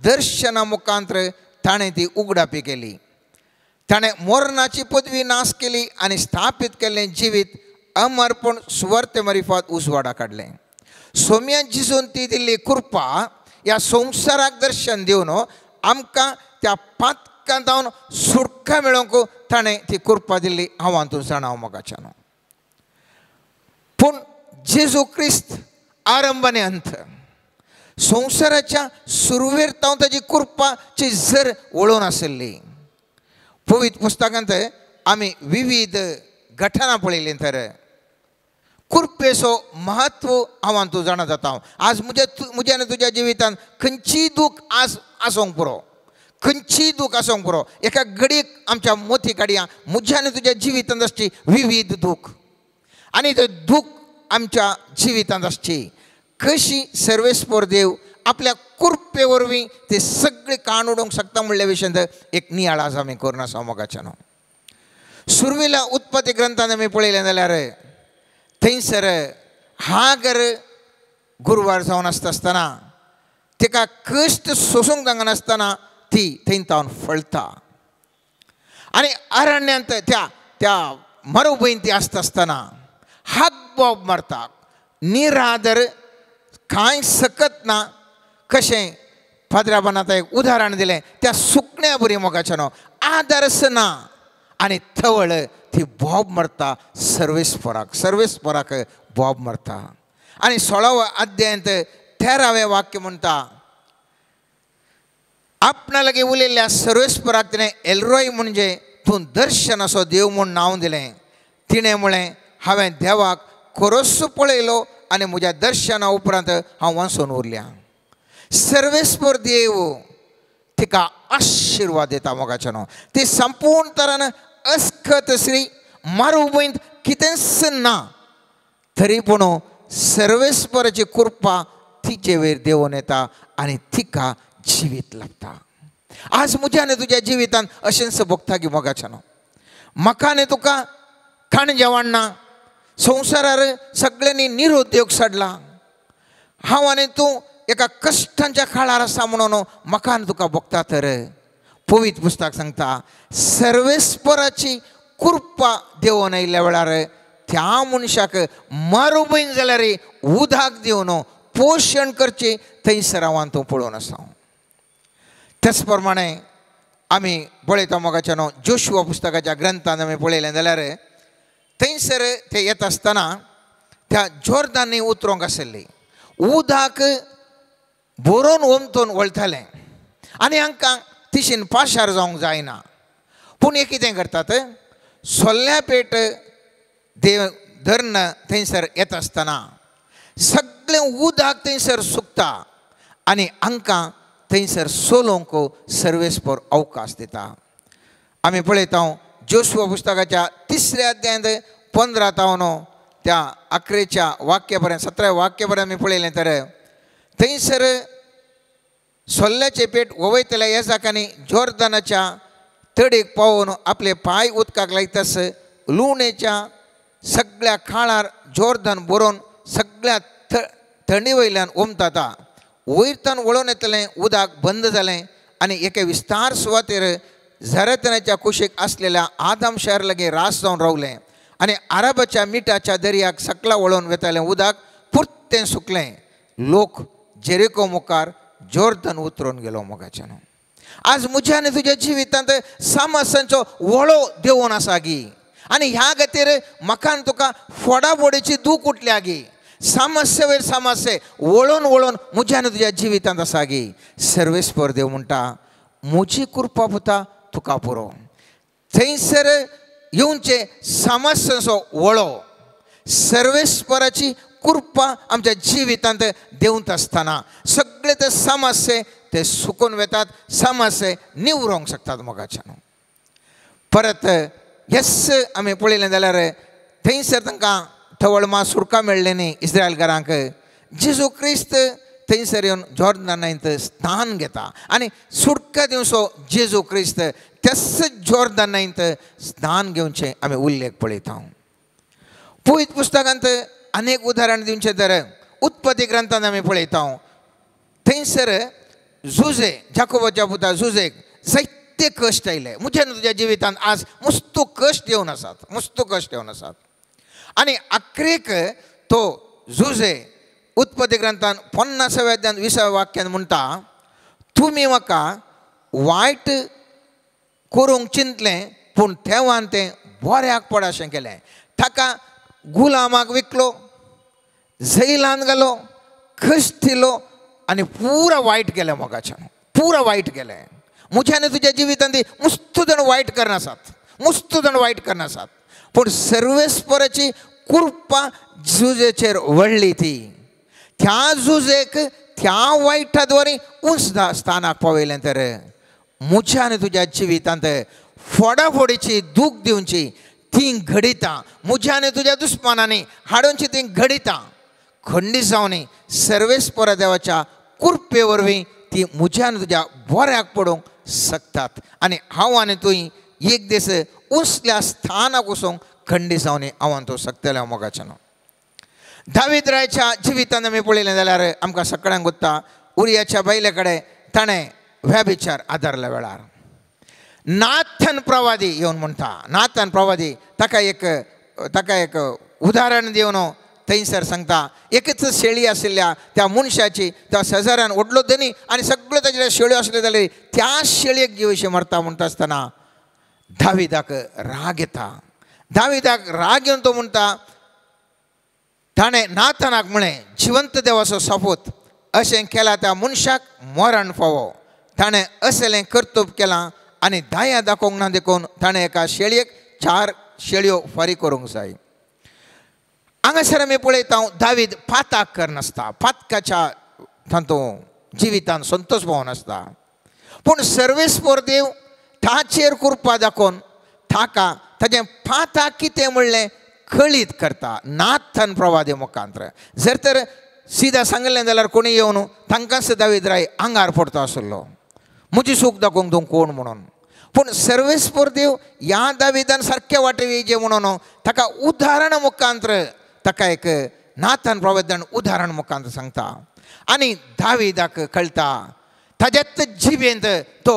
[SPEAKER 3] दर्शना मुखांतर ताणें ती उगडापी केली. ताणें मरणाची पदवी नाश केली आनी स्थापीत केल्लें जिवीत अमर्पण सुवार्ते मरिफात उजवाडा काडलें. सोम्या जेजून ती दिल्ली कृपा ह्या संवसाराक दर्शन दिवन आमकां त्या पातकां जावन सुटका मेळोवंक ताणें ती कृपा दिल्ली हांव हातूंत जाणा मोगाच्यान. पूण जेजू क्रिस्त आरंभ आनी अंत, संवसाराच्या सुरवेर तावन ताजी कृपाची जर वळोवन आशिल्ली. पवित्र पुस्तकांत आमी विविध घटना पळयलीं तर कृपेचो म्हत्व हांव हातूंत जाणा जाता. आज म्हज्या आनी तुज्या जिवितांत खंयचीय दूख आज आसूंक पुरो, खंयचीय दूख आसूंक पुरो, एका घडयेक आमच्या मोती काडया म्हज्या आनी तुज्या जिवितांत आसची विविध दूख आनी ते दूख आमच्या जिवितांत आसची कशी सर्वेस्पर देव आपल्या कृपे वरवीं ते सगळे काण उडोवंक शकता म्हणल्या विशयांत एक नियाळ आज आमी करून आसा मोगाच्यान. सुरवेल्या उत्पत्ती ग्रंथान आमी पळयलें जाल्यार थंयसर हागर गुरवार जावन आसता आसतना तिका कश्ट सोसूंक जायनासतना ती थंय तावन फळटा आनी अरण्यांत त्या त्या मरुभूंयंत ती आसता आसतना हात बोब मारता, निरादर कांय सकत ना. कशें पाद्राबान आतां एक उदाहरण दिलें त्या सुकण्या बरी मोगाच्यान आदर्श ना आनी थवळ ती बोब मारता सर्वेस्पराक, सर्वेस्पराक बोब मारता. आनी 16व्या अध्यायांत 13वें वाक्य म्हणटा आपणा लागीं उलयल्ल्या सर्वेस्पराक तिणें एलरोय म्हणजे तूं दर्शन असो देव म्हूण नांव दिलें. तिणें म्हळें हांवें देवाक खरोच पळयलो आनी म्हज्या दर्शना उपरांत हांव वांचून उरल्या. सर्वेस्पर देव तिका आशिर्वाद दिता मोगाच्यान. ती संपूर्ण तरान अस्खत श्री मरुभूंयंत कितेंच ना तरी पूण सर्वेस्पराची कृपा तिचे वयर देंवोन येता आनी तिका जिवीत लागता. आज म्हज्या आनी तुज्या जिवितांत अशेंच भोगता की मोगाच्यान. म्हाका आनी तुका खाण जेवण ना, संवसारार सगळ्यांनी निरुद्योग साडला, हांव आनी तूं एका कश्टांच्या काळार आसा म्हणून म्हाका आनी तुका भोगता. तर पवित्र पुस्तक सांगता सर्वेस्पराची कृपा देंवोन आयिल्ल्या वेळार त्या मनशाक मरुभूंय जाल्यार उदक दिवन पोशण करचें थंयसर हांव तूं पळोवन आसा. तेच प्रमाणे आमी पळयता मोगाच्यान जोशुआ पुस्तकाच्या ग्रंथान आमी पळयलें जाल्यार थंयसर ते येता आसतना त्या जोर्दांनी उतरोंक आशिल्ली उदक भरून ओमतून वळटालें आनी हांकां तिशीन पाशार जावंक जायना. पूण हे कितें करतात सोल्ल्या पेट देव धरण थंयसर येता आसतना सगळें उदक थंयसर सुकता आनी हांकां थंयसर सोलोवंक सर्वेस्पर अवकाश दिता. आमी पळयता जोशुआ पुस्तकाच्या 3ऱ्या अध्यायांत 15 तावन त्या 11च्या वाक्य पर्यंत 17 वाक्य पर्यंत आमी पळयलें तर थंयसर सोल्ल्याचे पेट ववयतल्या येजाकांनी जोर्दनाच्या तडीक पावोवन आपले पांय उदकाक लायतास लुवणेच्या सगळ्या काळार जोर्दन बरोवन सगळ्या थंडी वयल्यान ओमताता. वयरतान वळोवन येतलें उदक बंद जालें आनी एके विस्तार सुवातेर झरतनाच्या कुशीक आसलेल्या आदम शहर लागीं रास जावन रावलें आनी अरबाच्या मिठाच्या दर्याक सकला वळोवन वेतालें उदक पुरतें सुकलें. लोक जेरिको मुखार जोर्दन उतरून गेलो. मोगाच्यान आज म्हज्या आनी तुज्या जिवितांत समस्यांचो वळो देंवोन आसा गी आनी ह्या खातीर म्हाका आनी तुका फोडाफोडीची दूख उठल्या गी. समस्ये वयर समस्ये वळोवन वळोवन म्हज्या आनी तुज्या जिवितांत आसा गी. सर्वेस्पर देव म्हणटा म्हजी कृपा पुता तुका पुरो. थंयसर येवचे समस्यांचो वळो सर्वेस्पराची कृपा आमच्या जिवितांत देंवत आसतना सगळे ते समस्ये ते सुकून वेतात, समस्ये निवरोंक शकतात. मोगाच्यान परत येस आमी पळयलें जाल्यार थंयसर तांकां थवळ मास सुरका मेळ्ळें न्ही इस्रायलकारांक. जेजू क्रिस्त थंयसर येवन जोर्दनांत स्थान घेता आनी सुटका दिवचो जेजू क्रिस्त त्याच जोर्दनांत स्थान घेवचें आमी उल्लेख पळयता. पवित्र पुस्तकांत अनेक उदाहरण दिवचें तर उत्पत्ती ग्रंथांत आमी पळयता. थंयसर जुजे जाकोबाच्या पुता जुजेक जायते कश्ट आयले. म्हज्या तुज्या जिवितांत आज मुस्तू कश्ट येवन आसात, मुस्तू कश्ट येवन आसात. आनी आखरेक तो जुजे उत्पत्ती ग्रंथान 50व्या अध्यायांत 20व्या वाक्यान म्हणटा तुमी म्हाका वायट करूंक चिंतलें पूण देवान तें बऱ्याक पड अशें केलें. ताका गुलामाक विकलो, जैलान घालो, कश्ट दिलो आनी पुरा वायट केलें. मोगाच्यान पुरा वायट केलें. म्हज्या आनी तुज्या जिवितांत मुस्तू जाण वायट करनासात, मुस्तू जाण वायट करनासात. पूण सर्वेस्पराची कृपा जुजेचेर वळ्ळी ती त्या जुजेक त्या वायटा द्वारे उंच स्थानाक पावयलें. तर म्हज्या आनी तुज्या जिवितांत फोडाफोडीची दूख दिवची ती घडितां म्हज्या आनी तुज्या दुस्मानांनी हाडूनची ती घडितां खंडीत जावनी सर्वेस्परा देवाच्या कृपे वरवीं ती म्हज्या आनी तुज्या बऱ्याक पडूंक शकतात. आनी हांव आनी तूं एक दीस उंचल्या स्थानाक वचूंक खंडीत जावनी हांव आनी तूं शकतलें. मोगाच्यान दावीद रायाच्या जिवितान आमी पळयलें जाल्यार आमकां सगळ्यांक गुत्ता उरियाच्या बायले कडेन ताणें व्यभिचार आदारल्या वेळार नाथन प्रवादी येवन म्हणटा. नाथन प्रवादी ताका एक उदाहरण दिवन थंयसर सांगता एकच शेळी आशिल्ल्या त्या मनशाची त्या शेजाऱ्यान व्हडलो धनी आनी सगळ्यो ताजे शेळ्यो आसल्यो जाल्यार त्या शेळयेक जिवशी मरता म्हणटा आसतना दाविदाक राग येता. दाविदाक राग येवन तो म्हणटा ताणें नाथनाक म्हळें जिवंत देवाचो सोपूत अशें केलां त्या मनशाक मरण फावो. ताणें असलें कर्तुब केलां आनी दाया दाखोवंक ना देखून ताणें एका शेळयेक 4 शेळयो फारीक करूंक जाय. हांगासर आमी पळयता दावीद पाताक करनासता, पातकाच्या तातूंत जिवितान संतोश पावनासता. पूण सर्वेस्पर देव ताचेर कृपा दाखोवन ताका ताजें पाताक कितें म्हणलें कळीत करता नाथन प्रवादी मुखांत्र. जर तर सिदा सांगलें जाल्यार कोणी येवन तांकांच दावीद राय आंगार पडता आसलो म्हजी सूख दाखोवंक तूं कोण म्हणून. पूण सर्वेस्पर देव ह्या दाविदान सारक्या वाटेर येयचे म्हणून ताका उदाहरण मुखांत्र ताका एक नाथन प्रवादान उदाहरण मुखांत्र सांगता आनी दाविदाक कळटा ताज्याच जिबेंत तो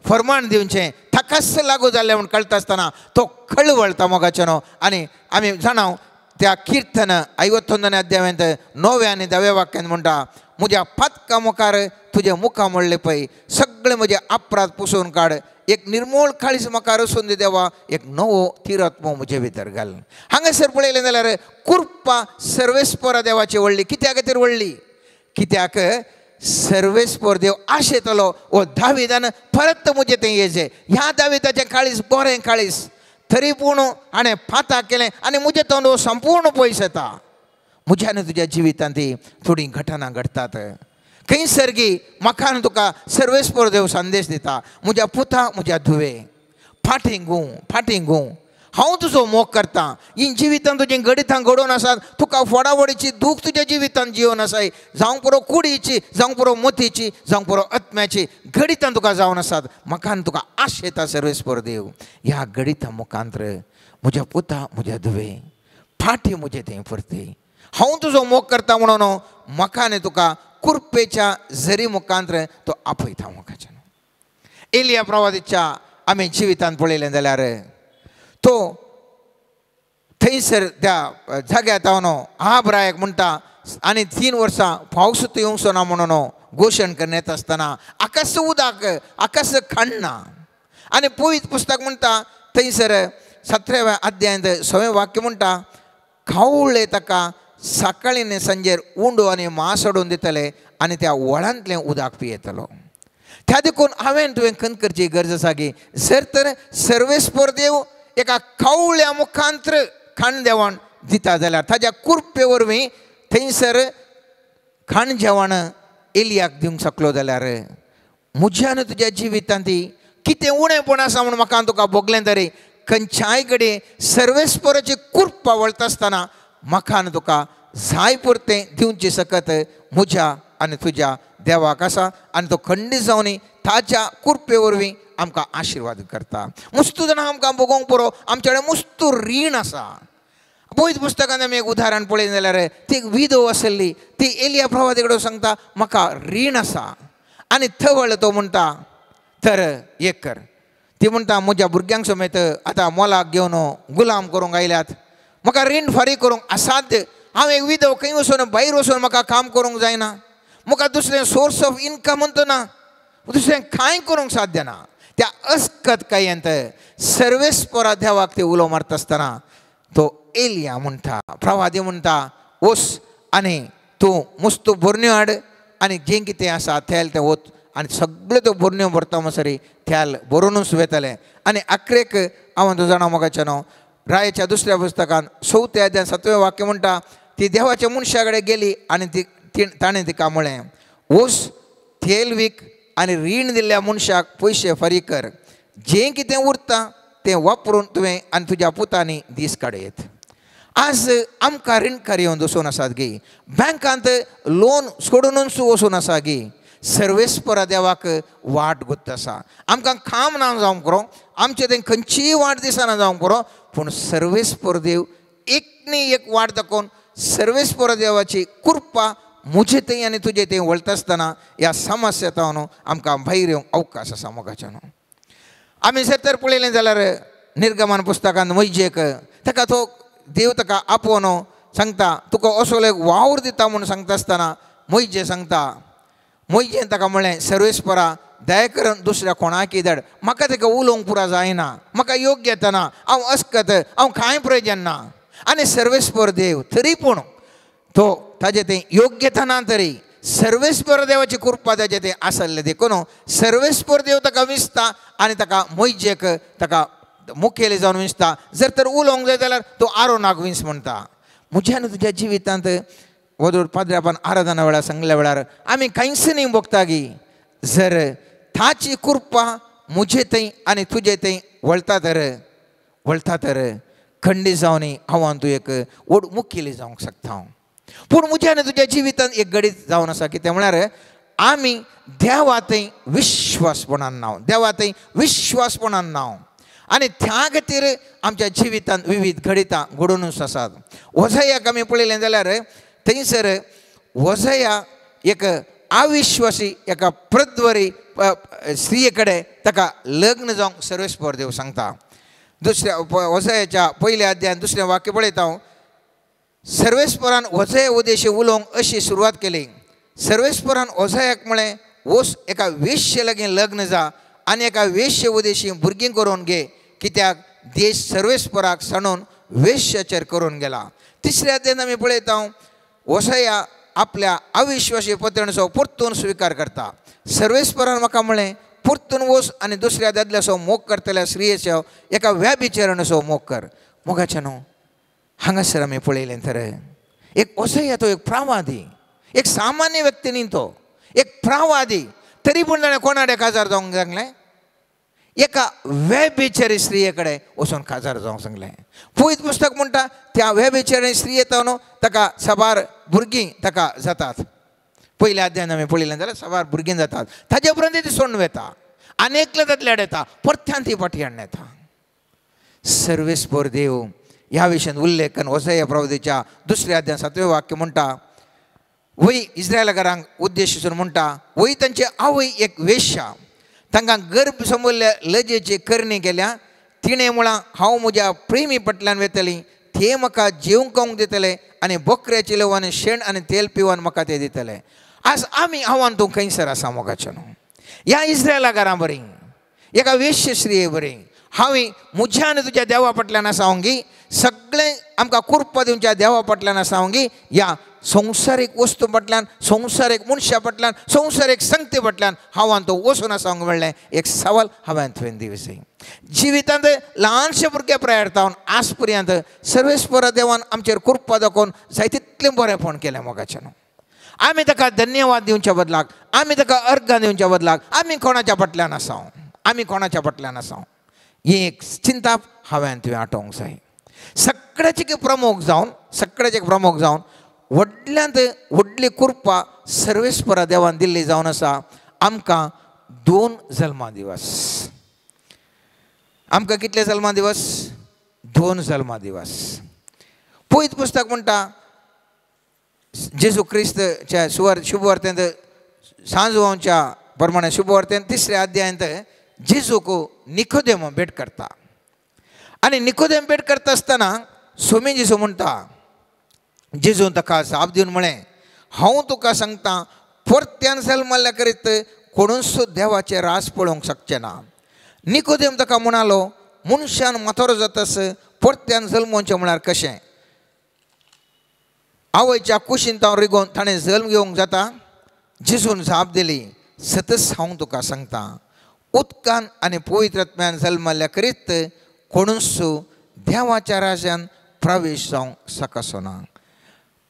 [SPEAKER 3] फरमाण दिवचें ताकाच लागू जालें म्हूण कळटा आसतना तो कळवळटा मोगाच्यानो. आनी आमी जाणा त्या किर्तन 51 अध्यायांत 9व्या आनी 10व्या वाक्यान म्हणटा म्हज्या पातका मुखार तुजें मुखा म्हणलें पळय सगळें म्हजें अपराध पुसून काड, एक निर्मोळ काळीज म्हाका रसून दी देवा, एक नवो तिरात्मो म्हजे भितर घाल. हांगासर पळयलें जाल्यार कृपा सर्वेस्परा देवाची व्हडली. कित्या खातीर व्हडली? कित्याक सर्वेस्पर देव आशेतलो वो दाविदान परत म्हजें तें येजे. ह्या दाविदाचें काळीज बरें काळीज तरी पूण हाणें पाताक केलें आनी म्हजें तोंड हो संपूर्ण पयस येता. म्हज्या आनी तुज्या जिवितांत ती थोडीं घटना घडटात. खंयसर गी म्हाका आनी तुका सर्वेस्पर देव संदेश दिता म्हज्या पुता म्हज्या धुवे फाटीं घुंव, फाटीं घुंव. हांव तुजो मोग करता. ही जिवितान तुजें गणितां घडोवन आसात, तुका फोडाफोडीची दूख तुज्या जिवितान जिवन आसाय, जावंक पुरो कुडीची, जावंक पुरो मोतीची, जावंक पुरो आत्म्याची गणितां तुका जावन आसात. म्हाका आनी तुका आश येता सर्वेस्पर देव ह्या गणितां मुखांत्र म्हज्या पुता म्हज्या धुवे फाटी म्हजे थंय परते हांव तुजो मोग करता म्हणून म्हाका आनी तुका कुरपेच्या झरी मुखांत्र तो आपयता. मोगाच्यान एलिया प्रवादीच्या आमी जिवितान पळयलें जाल्यार तो थंयसर त्या जाग्यार तावन आब्रायक म्हणटा आनी 3 वर्सां पावस येवचो ना म्हणून घोशण करण्यात आसतना आकाश उदक आकाश खाणना. आनी पवित्र पुस्तक म्हणटा थंयसर 17व्या अध्यायांत 6वें वाक्य म्हणटा खावळे ताका सकाळीं आनी सांजेर उंडो आनी मांस हाडून दितले आनी त्या वळांतलें उदक पियेतलो. त्या देखून हांवें तुवें खंत करची गरज आसा की जर तर सर्वेस्पर देव एका कावळ्या मुखांत्र खाण जेवण दिता जाल्यार ताज्या कुरपे वरवीं थंयसर खाण जेवण एलियाक दिवंक शकलो जाल्यार म्हज्या आनी तुज्या जिवितांत ती कितें उणेपण आसा म्हूण म्हाका तुका भोगलें तरी खंयच्याय कडेन सर्वेस्पराची कुरपा वळटा आसतना म्हाका आनी तुका जाय पुरतें दिवचें शकत म्हज्या आनी तुज्या देवाक आसा. आनी तो खंडीत जावन ताच्या कुरपे वरवीं आमकां आशिर्वाद करता. मुस्तू जाणां आमकां भोगोवंक पुरो, आमचे कडेन मुस्तू रीण आसा. पवित्र पुस्तकांत आमी एक उदाहरण पळयलें जाल्यार ती एक विधव आसली, ती एलिया प्रवादी कडेन सांगता म्हाका रीण आसा. आनी थवळ तो म्हणटा तर एक कर, ती म्हणटा म्हज्या भुरग्यांक समेत आतां मोलाक घेवन गुलाम करूंक आयल्यात, म्हाका रीण फारीक करूंक असाध्य, हांव एक विधव खंय वचून भायर वचून म्हाका काम करूंक जायना, म्हाका दुसरें सोर्स ऑफ इनकम म्हणटा ना, दुसरें कांय करूंक साध्य ना. त्या अस्कत कायंत सर्वेस्परा देवाक ते उलो मारता आसतना तो एलिया म्हणटा प्रवादी म्हणटा वच आनी तूं मुस्तू बोरण्यो हाड आनी जें कितें आसा तेल तें वत आनी सगळें त्यो बोरण्यो भरता म्हणसर तेल भरुनूच वेतलें. आनी अकरेक हांव तूं जाणा मोगाचें न्हू रायाच्या दुसऱ्या पुस्तकान 4व्या अध्याय 7वें वाक्य म्हणटा ती देवाच्या मनशा कडेन गेली आनी ती ताणें तिका म्हळें वच तेल वीक आनी रीण दिल्ल्या मनशाक पयशे फारीक कर, जें कितें उरता तें वापरून तुवें आनी तुज्या पुतांनी दीस काडयत. आज आमकां रिणकार येवन वचून आसात गी, बँकांत लोन सोडूनच वचून आसा गी, सर्वेस्परा देवाक वाट गोत्त आसा. आमकां काम ना जावंक पुरो, आमचें तें खंयचीय वाट दिसना जावंक पुरो, पूण सर्वेस्पर देव एक न्ही एक वाट दाखोवन सर्वेस्पर देवाची कृपा म्हजे थंय आनी तुजे थंय वळटा आसतना ह्या समस्या न्हू आमकां भायर येवंक अवकाश आसा. मोगाच्या न्हू आमी जर तर पळयलें जाल्यार निर्गमन पुस्तकांत मोहिजेक ताका तो देव ताका आपोवन सांगता तुका असो एक वावर दिता म्हूण सांगता आसतना मोहिजे सांगता, मोहिजेन ताका म्हळें सर्वेस्परा दया करून दुसऱ्या कोणाकय धाड, म्हाका ताका उलोवंक पुरा जायना, म्हाका योग्य येतना, हांव अस्कत, हांव कांय प्रयोजन ना. आनी सर्वेस्पर देव तरी पूण तो ताजें तें योग्यता ना तरी सर्वेस्पर देवाची कृपा ताजें तें आसलें देखून सर्वेस्पर देव ताका विसता आनी ताका मोहिजेक ताका मुखेली जावन विसता. जर तर उलोवंक जाय जाल्यार तो आरोनाक विंस म्हणटा. म्हज्या आनी तुज्या जिवितांत वदोळ पाद्र्यापान आराधना वेळार सांगल्या वेळार आमी कांयच न्ही भोगता गी, जर ताची कृपा म्हजे थंय आनी तुजे थंय वळटा तर खंडीत जावन हांव आनी तूं एक व्हड मुखेली जावंक शकता हांव. पूण म्हज्या आनी तुज्या जिवितांत एक गडीत जावन आसा कितें म्हळ्यार आमी देवा थंय विश्वासपणान नाव, देवा थंय विश्वासपणान नाव आनी त्या खातीर आमच्या जिवितांत विविध घडितां घडोवनूच आसात. वजयाक आमी पळयलें जाल्यार थंयसर वजया एक अविश्वासी एका प्रद्वरी स्त्रिये कडेन ताका लग्न जावंक सर्वेस्पर देव सांगता. दुसऱ्या वजयाच्या पयल्या अध्यायान दुसरें वाक्य पळयता हांव, सर्वेस्परान वजया उदेशी उलोवंक अशी सुरवात केली. सर्वेस्परान वजयाक म्हळें वच एका वेश्ये लागीं लग्न जा आनी एका वेश्ये उदेशी भुरगीं करून घे, कित्याक देश सर्वेस्पराक सांडून वेश्याचेर करून गेला. तिसऱ्या अध्यायान आमी पळयता वसया आपल्या अविश्वासी पत्रणचो परतून स्विकार करता. सर्वेस्परान म्हाका म्हळें परतून वच आनी दुसऱ्या दादल्याचो मोग करतल्या स्त्रियेचो एका व्याभिचरणचो मोग कर. मोगाचें न्हू हांगासर आमी पळयलें तर एक वसया तो एक प्रावादी, एक सामान्य व्यक्ती न्ही तो, एक प्रावादी, तरी पूण ताणें कोणाडे काजार जावंक सांगलें? एका व्यभिचारी स्त्रिये कडेन वचून काजार जावंक सांगलें. पवित्र पुस्तक म्हणटा त्या व्यभिचारी स्त्रिये न्हू ताका साबार भुरगीं ताका जातात. पयल्या अध्यायान आमी पळयलें जाल्यार साबार भुरगीं जातात. ताजे उपरांत ती सोडून वता आनी एकलें जातलें येता परत्यान ती फाटी हाडून येता. सर्वेस्पर देव ह्या विशयान उल्लेख होसेया प्रवतीच्या दुसऱ्या अध्याय 7वें वाक्य म्हणटा वय इस्रायलकारांक उद्देश म्हणटा वय तांची आवय एक वेश्या तांकां गर्भ समजल्या लजेची करणी केल्या तिणें म्हळां हांव म्हज्या प्रेमी पटल्यान वेतली ते म्हाका जेवंक खावंक दितले आनी बोकऱ्याचे लेवन शेण आनी तेल पिवन म्हाका ते दितले. आज आमी आव्हान तूं खंयसर आसा मोगाचें न्हू ह्या इस्रायलाकारां बरी एका वेश्य स्त्रिये बरी हांवें म्हज्या आनी तुज्या देवा फाटल्यान आसा हांव सगळें आमकां कुरपा दिवच्या देवा फाटल्यान आसा हांव ह्या संवसारीक वस्तू फाटल्यान संवसारीक मनशा फाटल्यान संवसारीक संगती फाटल्यान हांव तो वचून आसा म्हणलें एक सवाल हांवें तुवें दिवचें. जिवितांत ल्हानशे भुरगे प्रायर जावन आज पर्यंत सर्वेस्पर देवान आमचेर कृपा दाखोवन जाय तितलें बरेंपण केलें मोगाचें न्हू. आमी ताका धन्यवाद दिवच्या बदलाक आमी ताका अर्घां दिवच्या बदलाक आमी कोणाच्या फाटल्यान आसा आमी कोणाच्या फाटल्यान आसा ही एक चिंताप हांवें तुवें आठोवंक जाय. सगळ्याचे प्रमुख जावन सगळ्याचे प्रमुख जावन व्हडल्यांत व्हडली कृपा सर्वेस्परा देवान दिल्ली जावन आसा आमकां 2 जल्मा दिवस. आमकां कितले जल्मा दिवस? 2 जल्मा दिवस. पवित्र पुस्तक म्हणटा जेजू क्रिस्तच्या शुभवार्तेंत सांजवांच्या प्रमाणे शुभवार्तेंत 3ऱ्या अध्यायांत जेजूक निकोदेम भेट करता आनी निकोदेम भेट करता आसतना स्वामी जेजू म्हणटा जेजून ताका जाप दिवन म्हळें हांव तुका सांगता परत्यान जल्मल्ल्या करीत कोणूच देवाचें रास पळोवंक शकचें ना. निकोदेम ताका म्हणालो मनशान म्हातारो जातास परत्यान जल्मोवचें म्हळ्यार कशें? आवयच्या कुशीन तांव रिगोवन ताणें जल्म घेवंक जाता? जेजून जाप दिली सतच हांव तुका सांगता उदकान आनी पवित्र आत्म्यान जल्मल्ल्या करीत कोणूच देवाच्या राज्यान प्रवेश जावंक शकसो ना.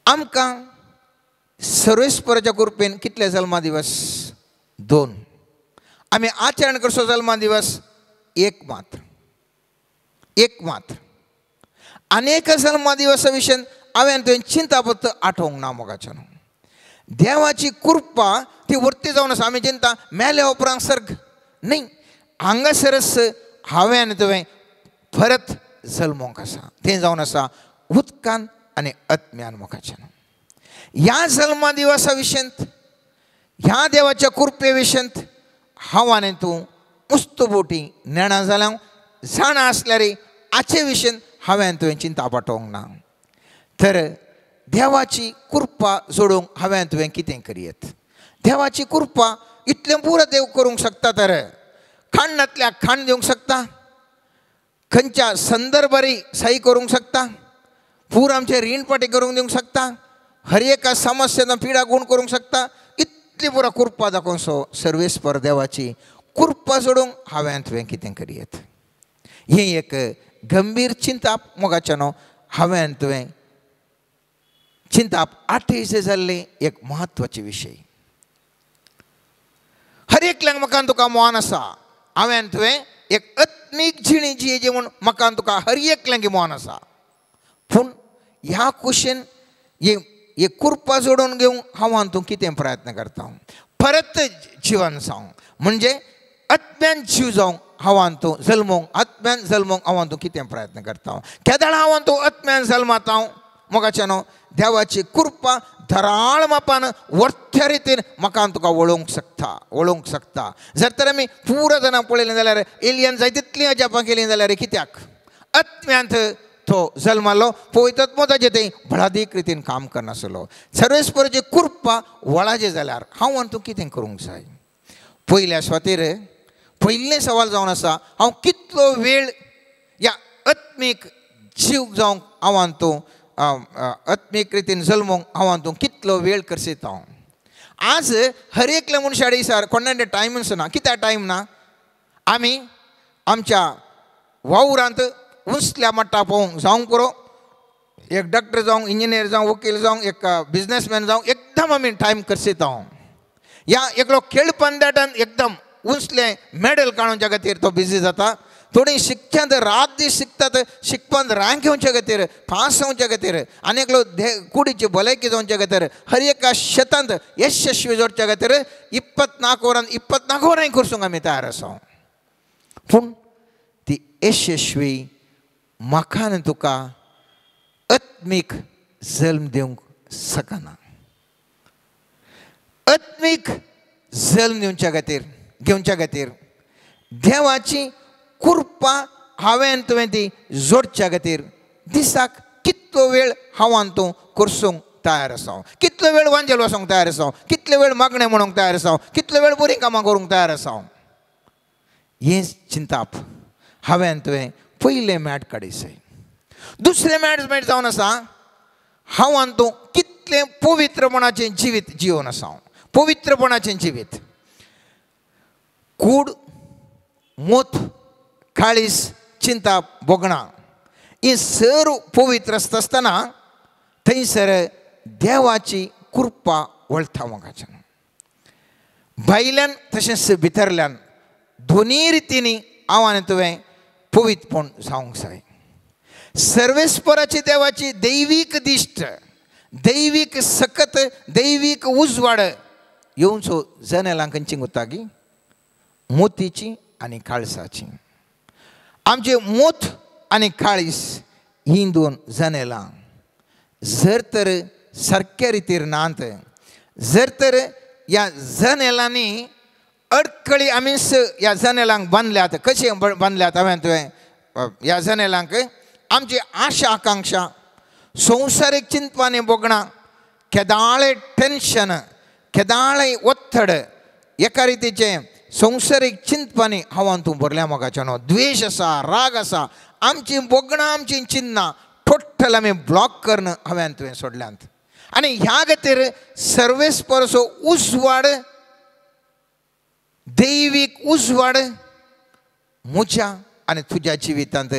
[SPEAKER 3] आमकां सर्वेस्पराच्या कृपेन कितले जल्मा दिवस? 2. आमी आचरण करचो जल्मा दिवस एक मात्र एक मात्र. अनेक जल्मा दिवसा विशयान हांवें तुवें चिंता फक्त आठोवंक ना मोगाचें न्हू. देवाची कृपा ती वर्ती जावन आसा. आमी चिंता मेल्या उपरांत सर्ग न्ही हांगासरच हांवें आनी तुवें परत जल्मोंक आसा तें जावन आसा उदकान आनी आत्म्यान मोगाचें न्हू. ह्या जल्मा दिवसा विशयांत ह्या देवाच्या कृपे विशयांत हांव आनी तूं उस्तू बोटी नेणा जाल्या जाणा आसल्यार हाचे विशयान हांवें तुवें चिंता पाठोवंक ना. तर देवाची कृपा जोडूंक हांवें तुवें कितें करयेत? देवाची कृपा इतलें पुरो देव करूंक शकता तर खाण नातल्याक खाण दिवंक शकता खंयच्या संदर्भारी सही करूंक शकता पूर आमचें रीण पाटी करूंक दिवंक शकता हर एका समस्येन पिडा गुण करूंक शकता. इतली पुरो कृपा दाखोवसो सर्वेस्पर देवाची कृपा सोडूंक हांवें तुवें कितें करयेत? हें एक गंभीर चिंताप मोगाचें न्हू. हांवें तुवें चिंताप आठयचे जाल्लें एक म्हत्वाचे विशय. हर एकल्याक म्हाका तुका मोहन आसा हांवें तुवें एक आत्मीक जिणी जियेची म्हूण म्हाका तुका हर एकल्याक मोहन आसा. पूण ह्या कुशीन हे कृपा जोडून घेवंक हांव तूं कितें प्रयत्न करता परत जिवन जावंक म्हणजे आत्म्यान जीव जावंक हांव तूं जल्मोंक आत्म्यान जल्मोंक हांव तूं कितें प्रयत्न करता केदळ हांव तूं आत्म्यान जल्माता मोगाचें न्हू देवाची कृपा धराळ मापान वर्त्या रितीन म्हाका तुका वळोवंक शकता वळोवंक शकता. जर तर आमी पुरो जाणां पळयलें जाल्यार एलियन जाय तितलीं अजापां केलीं जाल्यार कित्याक आत्म्यांत तो जल्मालो पवित्र ताजें तें बळादीक रितीन काम करनासलो. सर्वेस्पराची कृपा वळाचें जाल्यार हांव आनी तूं कितें करूंक जाय? पयल्या सुवातेर पयलें सवाल जावन आसा हांव कितलो वेळ ह्या आत्मीक जीव जावंक हांव आनी तूं आत्मीक रितीन जल्मोंक हांव आनी तूं कितलो वेळ करसीत हांव? आज हर एकल्या मनशा दिसार कोणाक टायमूच ना. कित्याक टायम ना? आमी आमच्या वावरांत उंचल्या मट्टा पळोवंक जावंक पुरो एक डॉक्टर जावं इंजिनियर जावं वकील जावं एक बिजनेसमॅन जावं एकदम आमी टायम करसीत हांव. ह्या एकलो खेळ पंद्याटान एकदम उंचलें मॅडल काडूच्या खातीर तो बिजी जाता. थोडीं शिकच्यांत रात दीस शिकतात, शिकपांत रँक येवच्या खातीर, पास जावच्या खातीर, आनी एकलो कुडीची भलायकी जावच्या खातीर, हर एका शेतांत यशस्वी जोडच्या खातीर 24 वरां 24 वरां करसूंक आमी तयार आसा. पूण ती यशस्वी म्हाका आनी तुका आत्मीक जल्म दिवंक शकना. आत्मीक जल्म दिवच्या खातीर घेवच्या खातीर देवाची कृपा हांवें तुवें ती जोडच्या खातीर दिसाक कितलो वेळ हांव तूं करसूंक तयार आसा, कितलो वेळ वांजेल वचोंक तयार आसा, कितलो वेळ मागणें म्हणूंक तयार आसा, कितलो वेळ बरीं कामां करूंक तयार आसा, हें चिंताप हांवें तुवें पयलें मॅट काडीसय. दुसरें मॅट मॅट जावन आसा हांव तूं कितलें पवित्रपणाचें जिवीत जिवन आसा. पवित्रपणाचें जिवीत कूड मोत काळीस चिंता भोगणां ही सर्व पवित्र आसता आसतना थंयसर देवाची कृपा वळटा मोगाच्यान. भायल्यान तशेंच भितरल्यान दोनी रितींनी हांव आनी तुवें पवित्रपण जावंक जाय. सर्वेस्पराची देवाची दैवीक दिश्ट, दैवीक सकत, दैवीक उजवाड येवचो जनेलां खंयची उरता की मोतीची आनी काळसाची. आमचे मोत आनी काळीस हीं दोन जनेलां जर तर सारक्या रितीर नात, जर तर ह्या जनेलांनी अडकळी आमीच ह्या जनेलांक बांदल्यात. कशें बांदल्यात हांवें तुवें ह्या जनेलांक? आमची आशा आकांक्षा, संवसारीक चिंतपानी भोगणां, केदाळे टेन्शन, केदाळे ओत्तड, एका रितीचें संवसारीक चिंतपानी हांव तूं भरल्या मोगाचें न्हू. द्वेश आसा, राग आसा, आमची भोगणां, आमची चिन्नां टोटल आमी ब्लॉक करून हांवें तुवें सोडल्यांत. आनी ह्या खातीर सर्वेस्परचो उजवाड, दैवीक उजवाड म्हज्या आनी तुज्या जिवितांत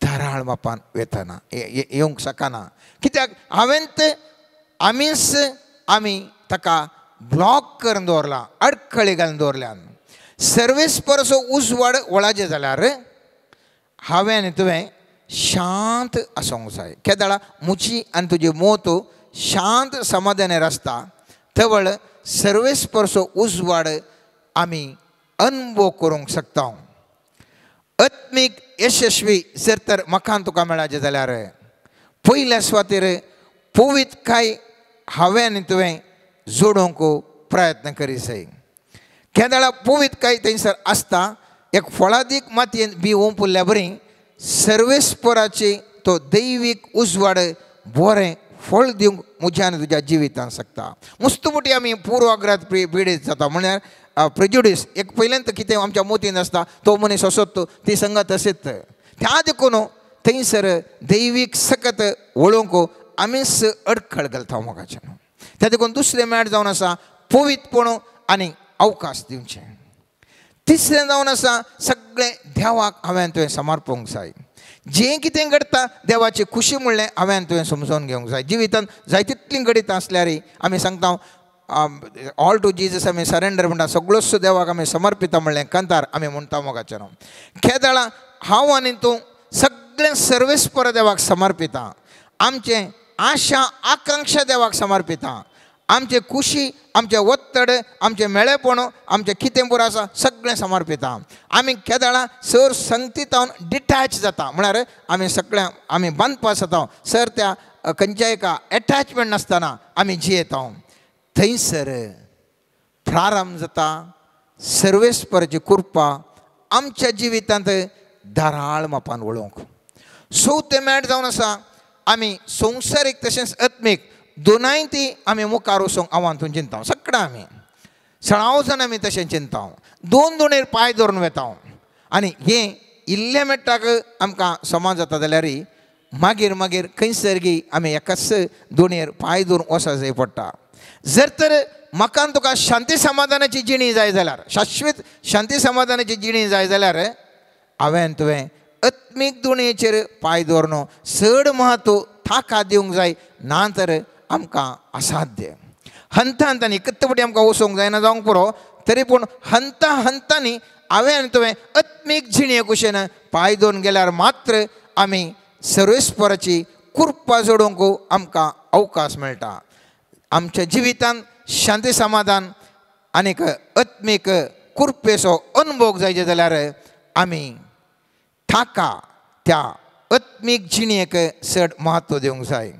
[SPEAKER 3] धाराळ मापान वेतना येवंक शकना. कित्याक हांवें आमीच आमी ताका ब्लॉक करून दवरला, अडखळी घालून दवरल्यान. सर्वेस्परचो उजवाड वळाचें जाल्यार हांवें आनी तुवें शांत आसूंक जाय. केदाळा म्हजी आनी तुजी मोत शांत समाधानेर आसता तवळ सर्वेस्परचो उजवाड आमी अनुभव करूंक शकता. आत्मीक यशस्वी जर तर म्हाका तुका मेळाचें जाल्यार पयल्या सुवातेर पवित्रकाय हांवें आनी तुवें जोडूंक प्रयत्न करी जाय. केदाळा पवित्रकाय थंयसर आसता एक फळादीक मातयेन बी ओंपुल्ल्या बरी सर्वेस्पराची तो दैवीक उजवाड बरें फळ दिवंक म्हज्या आनी तुज्या जिवितांत शकता. मुस्त मोटी आमी पुर्वाग्रहात पिडीत जाता, म्हणल्यार प्रेजुडीस एक पयल्यान कितें आमच्या मोतीन आसता तो मनीस असोच, ती संगत अशीच. त्या देखून थंयसर दैवीक सकत वळोवंक आमीच अडखळ घालता मोगाचें. त्या देखून दुसरें मेळ जावन आसा पवित्रपण आनी अवकाश दिवचें. तिसरें जावन आसा सगळें देवाक हांवें तुवें समर्पूंक जाय. जें कितें घडटा देवाची खुशी म्हणलें हांवें तुवें समजून घेवंक जाय. जिवितांत जाय तितलीं घडितां आसल्यार आमी सांगता ऑल टू जिजस आमी सरेंडर म्हणटा, सगळोच देवाक आमी समर्पिता म्हणलें कांतार आमी म्हणटा मोगाचें. केदाळा हांव आनी तूं सगळें सर्वेस्पर देवाक समर्पिता, आमचें आशा आकांक्षा देवाक समर्पिता, आमचे खुशी, आमचें ओत्तड, आमचें मेळेपण, आमचें कितें पुरो आसा सगळें समर्पिता. आमी केदाळा सर संगतीतावन डिटॅच जाता, म्हळ्यार आमी सगळ्या आमी बांदपास जाता सर त्या खंयच्या एका एटॅचमेंट नासतना आमी जियेता. थंयसर प्रारंभ जाता सर्वेस्पराची कृपा आमच्या जिवितांत धाराळ मापान वळोवंक. चवथें मेळ जावन आसा आमी संवसारीक तशेंच आत्मीक दोनाय ती आमी मुखार वचूंक आव्हान चिंता. सगळें आमी सळाव जाण आमी तशें चिंता, दोन दोनेर पांय धरून वेता. आनी हें इल्लें मेट्टाक आमकां समाज जाता जाल्यार मागीर मागीर खंयसर गी आमी एकाच दोणयेर पांय धरून वचूंक जाय पडटा. जर तर म्हाका तुका शांती समाधानाची जिणी जाय जाल्यार, शाश्वत शांती समाधानाची जिणी जाय जाल्यार हांवें तुवें आत्मीक दुणयेचेर पांय दवरून चड म्हत्व ताका दिवंक जाय, ना तर आमकां असाध्य. हंता हंतांनी एकत्तपटी आमकां वचोंक जायना जावंक पुरो, तरी पूण हंता हंतांनी हांवें आनी तुवें आत्मीक जिणे कुशेन पांय दोन गेल्यार मात्र आमी सर्वेस्पराची कृपा जोडूंक आमकां अवकाश मेळटा. आमच्या जिवितांत शांती समाधान आनीक आत्मीक कृपेचो अनुभव जायचे जाल्यार आमी ताका त्या आत्मीक जिणेक चड म्हत्व दिवंक जाय.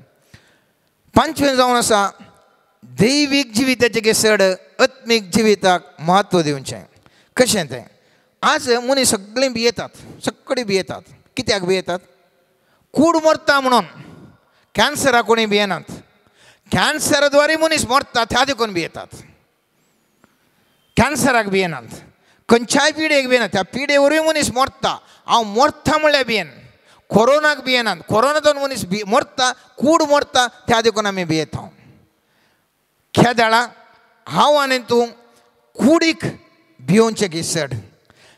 [SPEAKER 3] पांचवें जावन आसा दैवीक जिविताचें चड आत्मीक जिविताक म्हत्व दिवचें. कशें तें? आज मनीस सगळीं भियेतात, सगळीं भियेतात. कित्याक भियेतात? कूड मरता म्हणून. कॅन्सरा कोणी भियेनात, कॅन्सरा द्वारे मनीस मरता त्या देखून भियेतात. कॅन्सराक भियेनात, खंयच्याय पिडेक भियेनात, त्या पिडे वरवीं मनीस मरता. हांव मरता म्हणल्यार भियेन. कोरोनाक भियेनात, कोरोनातून मनीस मरता, कूड मरता त्या देखून आमी भियेता. खेदाळा हांव आनी तूं कुडीक भियोवचें की चड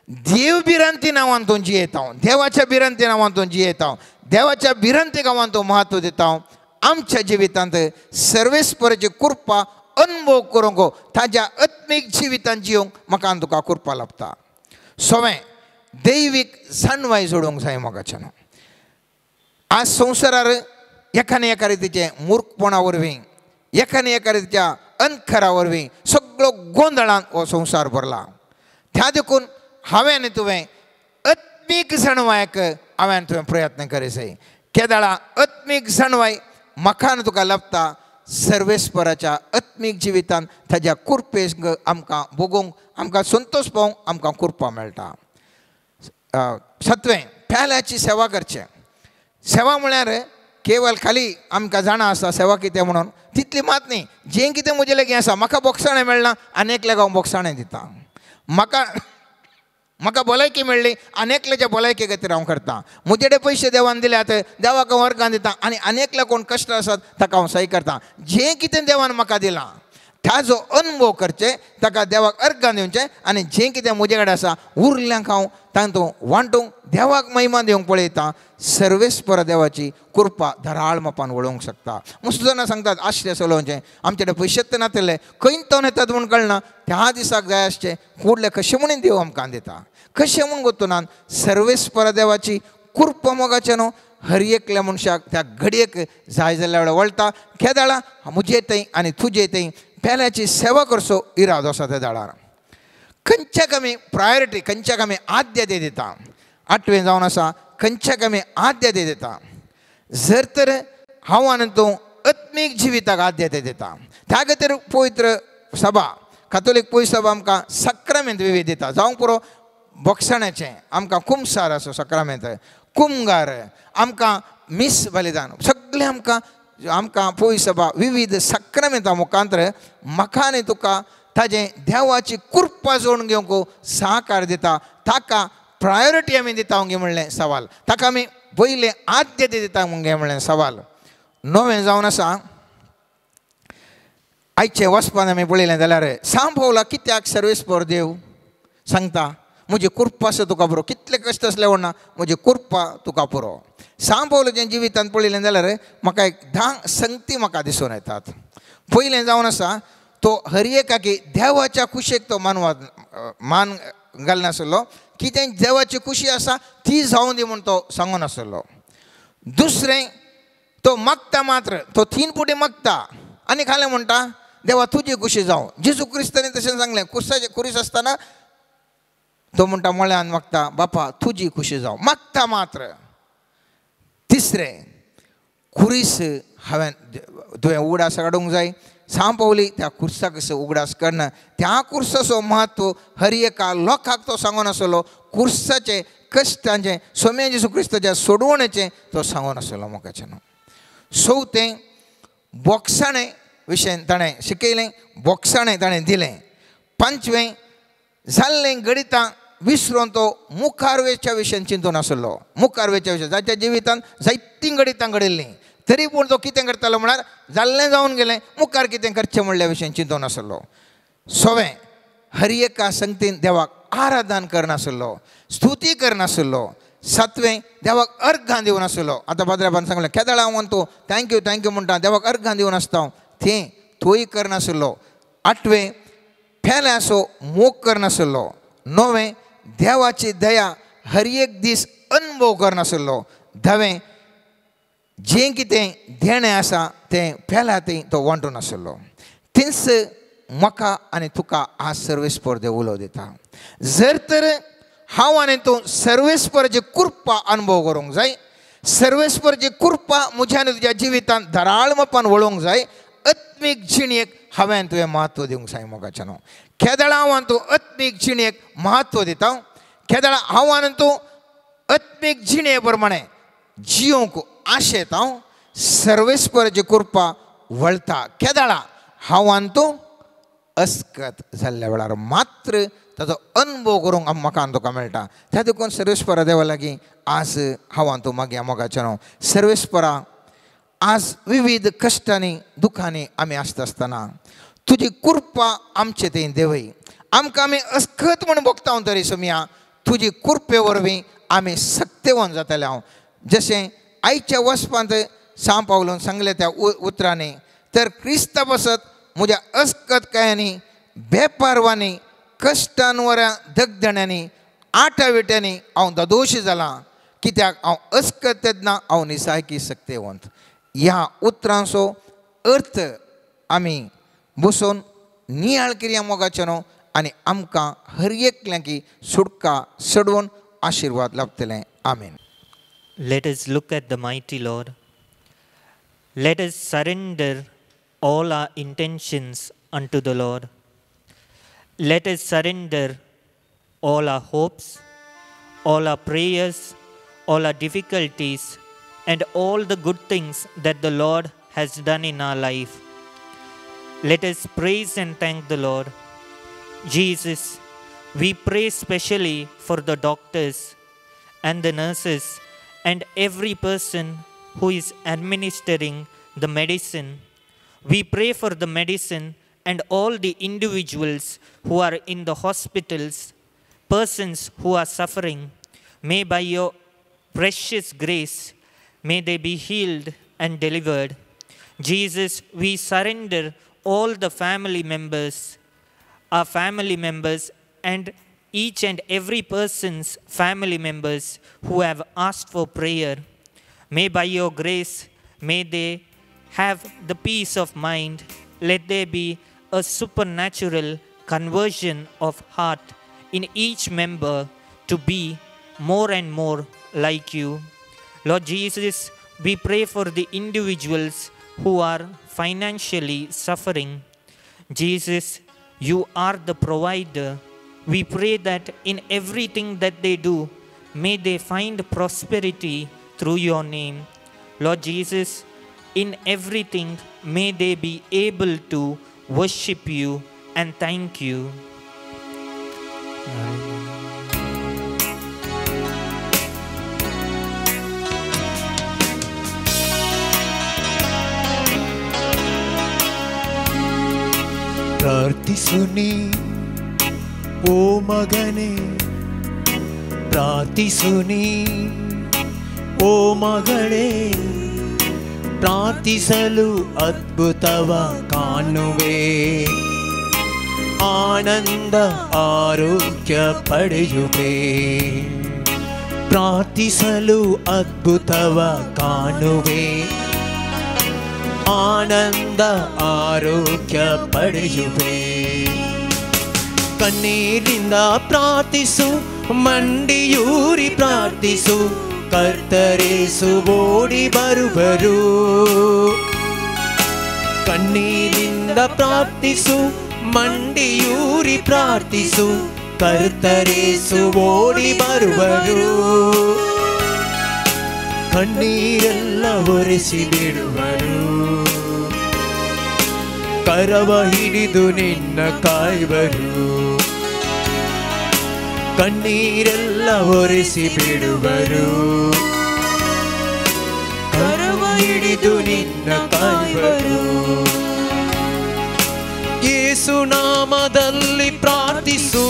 [SPEAKER 3] देव भिरांती नांवान तूं जियेता, देवाच्या भिरांती नांवान तूं जियेता, देवाच्या भिरांती गांवान तूं म्हत्व दिता. आमच्या जिवितांत सर्वेस्पराची कृपा अनुभव करूंक ताज्या आत्मीक जिवितांत जियोंक म्हाका आनी तुका कृपा लाभता. सवें दैवीक जाणवाय जोडूंक जाय मोगाच्यान. आज संवसारार एकाने एका रितीचें मूर्खपणा वरवीं, एकाने एका रितीच्या अंधकारा वरवीं सगळो गोंदळान हो संवसार भरला. त्या देखून हांवें आनी तुवें आत्मीक जाणवायक हांवें आनी तुवें प्रयत्न करी जाय. केदाळा आत्मीक जाणवाय म्हाका आनी तुका लाभता सर्वेस्पराच्या आत्मीक जिवितांत ताज्या कृपेक आमकां भोगूंक, आमकां संतोश पावूंक आमकां कृपा मेळटा. सातवें प्याल्याची सेवा करचें. सेवा म्हळ्यार केवल खाली आमकां जाणा आसा सेवा कितें म्हणून तितली मात न्ही. जें कितें म्हजे लागीं आसा, म्हाका बोगसाणें मेळना आनी एकल्याक हांव बोगसाणें दिता, म्हाका म्हाका भलायकी मेळ्ळी आनी एकल्याच्या भलायके खातीर हांव करता, म्हजे कडेन पयशे देवान दिल्यात देवाक हांव वर्गान दिता आनी आनी एकल्या कोण कश्ट आसात ताका हांव सही करता. जें कितें देवान म्हाका दिलां ताजो अनुभव करचें, ताका देवाक अर्गां दिवचें आनी जें कितें म्हजे कडेन आसा उरल्यांक हांव तांतूं वांटूंक देवाक महिमा दिवंक पळयता. सर्वेस्पर देवाची कृपा धराळ मापान वळोवंक शकता. मुसलमानां सांगतात आश्रय चलोवचें, आमचे कडेन पयशेच नातिल्ले, खंय तोन येतात म्हूण कळना, त्या दिसाक जाय आसचें कुडले कशें म्हणून देव आमकां दिता, कशें म्हूण गोतूनान सर्वेस्पर देवाची कृपा मोगाचें न्हू हर एकल्या मनशाक त्या घडयेक जाय जाल्यार वळटा. केदाळा म्हजे थंय आनी तुजे थंय पेल्याची सेवा करचो इरादो आसा त्या दाळार. खंयच्याक आमी प्रायोरिटी, खंयच्याक आमी आद्यते दिता. आठवें जावन आसा खंयच्याक आमी आद्यते दिता. जर तर हांव आनी तूं आत्मीक जिविताक आद्यते दिता, त्या खातीर पवित्र सभा, कातोलीक पवित्र सभा आमकां साक्रामेंत विविध दिता. जावंक पुरो बोगसाण्याचें आमकां कुमसार आसो साक्रामेंत, कुमगार आमकां मीस बलिदान सगळें आमकां आमकां पवित्र सभा विविध साक्रामेंता मुखांतर म्हाका आनी तुका ताजें देवाची कृपा जोडून घेवंक सहकार दिता. ताका प्रायोरिटी आमी दिता मुगे म्हणलें सवाल, ताका आमी पयलें आद्यते दिता मुगे म्हणलें सवाल. णवें जावन आसा आयचें वचपान आमी पळयलें जाल्यार सांभोवला कित्याक सर्वेस्पर देव सांगता म्हजी कृपा आसा तुका पुरो, कितले कश्ट आसले म्हणना म्हजी कृपा तुका पुरो. सांभोवलाचें जिवितांत पळयलें जाल्यार म्हाका एक 10 संगती म्हाका दिसून येतात. पयलें जावन आसा तो हर एकाकी देवाच्या कुशेक तो मानवा मान घालनासलो, कितें देवाची खुशी आसा ती जावं दी म्हूण तो सांगून आसलो. दुसरें तो मागता मात्र, तो 3 पुटी मागता आनी खालें म्हणटा देवा तुजी खुशी जावं. जेजू क्रिस्तानी तशें सांगलें कुर्साचे कुरीस आसतना तो म्हणटा मळ्यान मागता बापा तुजी खुशी जावं, मागता मात्र. तिसरें कुरीस हांवें तुवें उगडास काडूंक जाय. सांपवली त्या कुर्साक उगडास करणं, त्या कुर्साचो म्हत्व हर एका लोकांक तो सांगून आसलो. कुर्साचें कश्टांचें सोम्या जेजू क्रिस्ताच्या सोडवणेचें तो सांगून आसलो मोगाच्यान. चवथें बोगसाणें विशय ताणें शिकयलें, बोगसाणें ताणें दिलें. पांचवें जाल्लें गणितां विसरून तो मुखार वेच्या विशयान चिंतून आसलो. मुखार वेच्या विशय जाच्या जिवितांत जायतीं गणितां घडिल्लीं तरी पूण तो कितें करतालो म्हळ्यार जाल्लें जावन गेलें मुखार कितें करचें म्हणल्या विशयान चिंतून आसलो. सवें हर एका संगतीन देवाक आराधन करनासलो, स्तुती करनासलो. सातवें देवाक अर्घां दिवन आसलो. आतां पाद्राबान सांगलें केदळा हांव म्हणतो thank you thank you म्हणटा, देवाक अर्घां दिवन आसता हांव, तें तोय करनासलो. आठवें पेल्याचो मोग करनासलो. णवें देवाची दया हर एक दीस अनुभव करनासलो. धावें जें कितें देणें आसा तें पेल्या थंय तो वांटून आसलो. तींच म्हाका आनी तुका आज सर्वेस्पर देव उलो दिता. जर तर हांव आनी तूं सर्वेस्पराची कृपा अनुभव करूंक जाय, सर्वेस्पराची कृपा म्हज्या आनी तुज्या जिवितांत धराळ मापान वळोवंक जाय, आत्मीक जिणेक हांवें तुवें म्हत्व दिवंक जाय. मोगाच्यानो केदळा हांव आनी तूं आत्मीक जिणेक म्हत्व दिता, केदळा हांव आनी तूं आत्मीक जिणे प्रमाणे जियोंक आशेत हांव सर्वेस्पराची कृपा वळता. केदळा हांव आनी तूं अस्कत जाल्ल्या वेळार मात्र ताचो अनुभव करूंक म्हाका आनी तुका मेळटा. त्या देखून सर्वेस्परा देवा लागीं आज हांव आनी तूं मागया. मोगाच्यानो सर्वेस्परा आज विविध कश्टांनी दुखांनी आमी आसता आसतना तुजी कृपा आमचे थंय देवय. आमकां आमी अस्कत म्हूण भोगता तरी सोमया तुजी कृपे वरवीं आमी सक्तेवन जातले. हांव जशें आयच्या वचपांत सांव पावलून सांगलें त्या उतरांनी, तर क्रिस्ता पासत म्हज्या अस्कतकायांनी बेपारवांनी कश्टांवऱ्या दगदण्यांनी आटाविट्यांनी हांव ददोशी जालां, कित्याक हांव अस्कत तेन्ना हांव निसायकी सक्तेवंत. ह्या उतरांचो अर्थ आमी बसून नियाळ करया मोगाच्यानो आनी आमकां हर एकल्यांकी सुटका सडवून आशिर्वाद लाभतले. आमेन.
[SPEAKER 1] Let us look at the mighty Lord. Let us surrender all our intentions unto the Lord. Let us surrender all our hopes, all our prayers, all our difficulties, and all the good things that the Lord has done in our life. Let us praise and thank the Lord. Jesus, we pray specially for the doctors and the nurses and every person who is administering the medicine. We pray for the medicine and all the individuals who are in the hospitals, persons who are suffering. May by your precious grace, may they be healed and delivered. Jesus, we surrender all the family members, our family members, and each and every person's family members who have asked for prayer. May by your grace, may they have the peace of mind. Let there be a supernatural conversion of heart in each member to be more and more like you. Lord Jesus, we pray for the individuals who are financially suffering. Jesus, you are the provider. We pray that in everything that they do, may they find prosperity through your name. Lord Jesus, in everything, may they be able to worship you and thank you. Amen.
[SPEAKER 4] ಪ್ರಾರ್ಥಿಸು ನೀ ಓ ಮಗನೇ, ಪ್ರಾರ್ಥಿಸು ನೀ ಓ ಮಗಳೇ, ಪ್ರಾರ್ಥಿಸಲು ಅದ್ಭುತವ ಕಾಣುವೆ, ಆನಂದ ಆರೋಗ್ಯ ಪಡೆಯುವೆ. ಪ್ರಾರ್ಥಿಸಲು ಅದ್ಭುತವ ಕಾಣುವೆ, ಆನಂದ ಆರೋಗ್ಯ ಪಡೆಯುವೆ. ಕಣ್ಣೀರಿಂದ ಪ್ರಾರ್ಥಿಸು, ಮಂಡಿಯೂರಿ ಪ್ರಾರ್ಥಿಸು, ಕರ್ತರೇಸು ಓಡಿ ಬರುವರು. ಕಣ್ಣೀರಿಂದ ಪ್ರಾರ್ಥಿಸು, ಮಂಡಿಯೂರಿ ಪ್ರಾರ್ಥಿಸು, ಕರ್ತರೇಸು ಓಡಿ ಬರುವರು. ಕಣ್ಣೀರೆಲ್ಲ ಒರೆಸಿ ಬಿಡುವರು, ಕರವ ಹಿಡಿದು ನಿನ್ನ ಕಾಯುವರು. ಕಣ್ಣೀರೆಲ್ಲ ಒರೆಸಿ ಬಿಡುವರು, ಕರವ ಹಿಡಿದು ನಿನ್ನ ಕಾಯುವರು. ಯೇಸು ನಾಮದಲ್ಲಿ ಪ್ರಾರ್ಥಿಸು,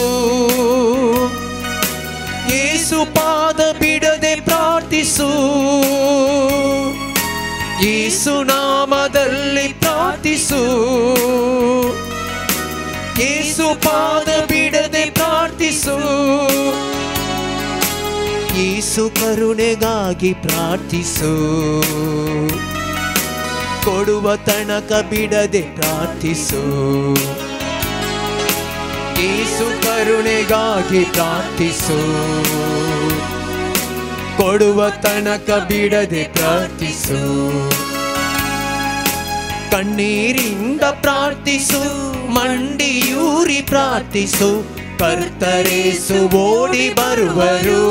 [SPEAKER 4] ಯೇಸು ಪಾದ ಬಿಡದೆ ಪ್ರಾರ್ಥಿಸು, ಯೇಸು ನಾಮದಲ್ಲಿ ಪ್ರಾರ್ಥಿಸು. ಪ್ರಾರ್ಥಿಸು, ಯೇಸು ಪಾದ ಬಿಡದೆ ಪ್ರಾರ್ಥಿಸು, ಯೇಸು ಕರುಣೆಗಾಗಿ ಪ್ರಾರ್ಥಿಸು, ಕೊಡುವ ತನಕ ಬಿಡದೆ ಪ್ರಾರ್ಥಿಸು, ಯೇಸು ಕರುಣೆಗಾಗಿ ಪ್ರಾರ್ಥಿಸು, ಕೊಡುವ ತನಕ ಬಿಡದೆ ಪ್ರಾರ್ಥಿಸು, ಕಣ್ಣೀರಿಂದ ಪ್ರಾರ್ಥಿಸು, ಮಂಡಿಯೂರಿ ಪ್ರಾರ್ಥಿಸು, ಕರ್ತರೇಸು ಓಡಿ ಬರುವರು.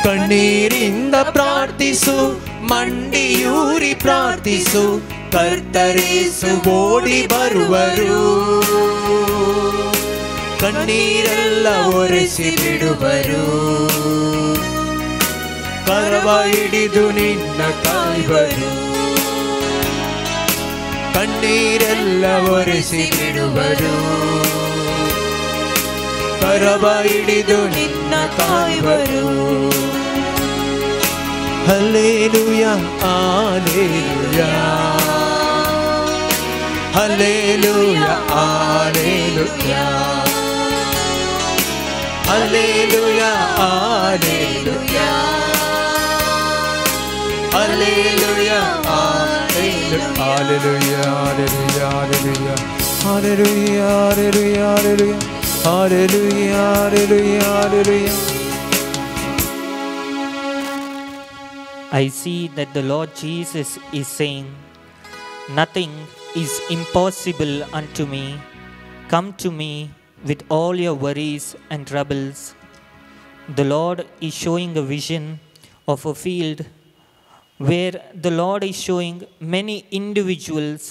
[SPEAKER 4] ಕಣ್ಣೀರಿಂದ ಪ್ರಾರ್ಥಿಸು, ಮಂಡಿಯೂರಿ ಪ್ರಾರ್ಥಿಸು, ಕರ್ತರೇಸು ಓಡಿ ಬರುವರು. ಕಣ್ಣೀರೆಲ್ಲ ಒರೆಸಿ ಬಿಡುವರು, ಕರವ ಹಿಡಿದು ನಿನ್ನ ಕಾಯುವರು. ಕಣ್ಣೀರೆಲ್ಲ ಒರೆಸಿ ಬಿಡುವರು, ಕರವ ಹಿಡಿದು ನಿನ್ನ ಕಾಯುವರು. Hallelujah, hallelujah, hallelujah, hallelujah, hallelujah, hallelujah, hallelujah, hallelujah, hallelujah, hallelujah, hallelujah, hallelujah, hallelujah, hallelujah.
[SPEAKER 1] I see that the Lord Jesus is saying, nothing is impossible unto me. Come to me with all your worries and troubles. The Lord is showing a vision of a field where the Lord is showing many individuals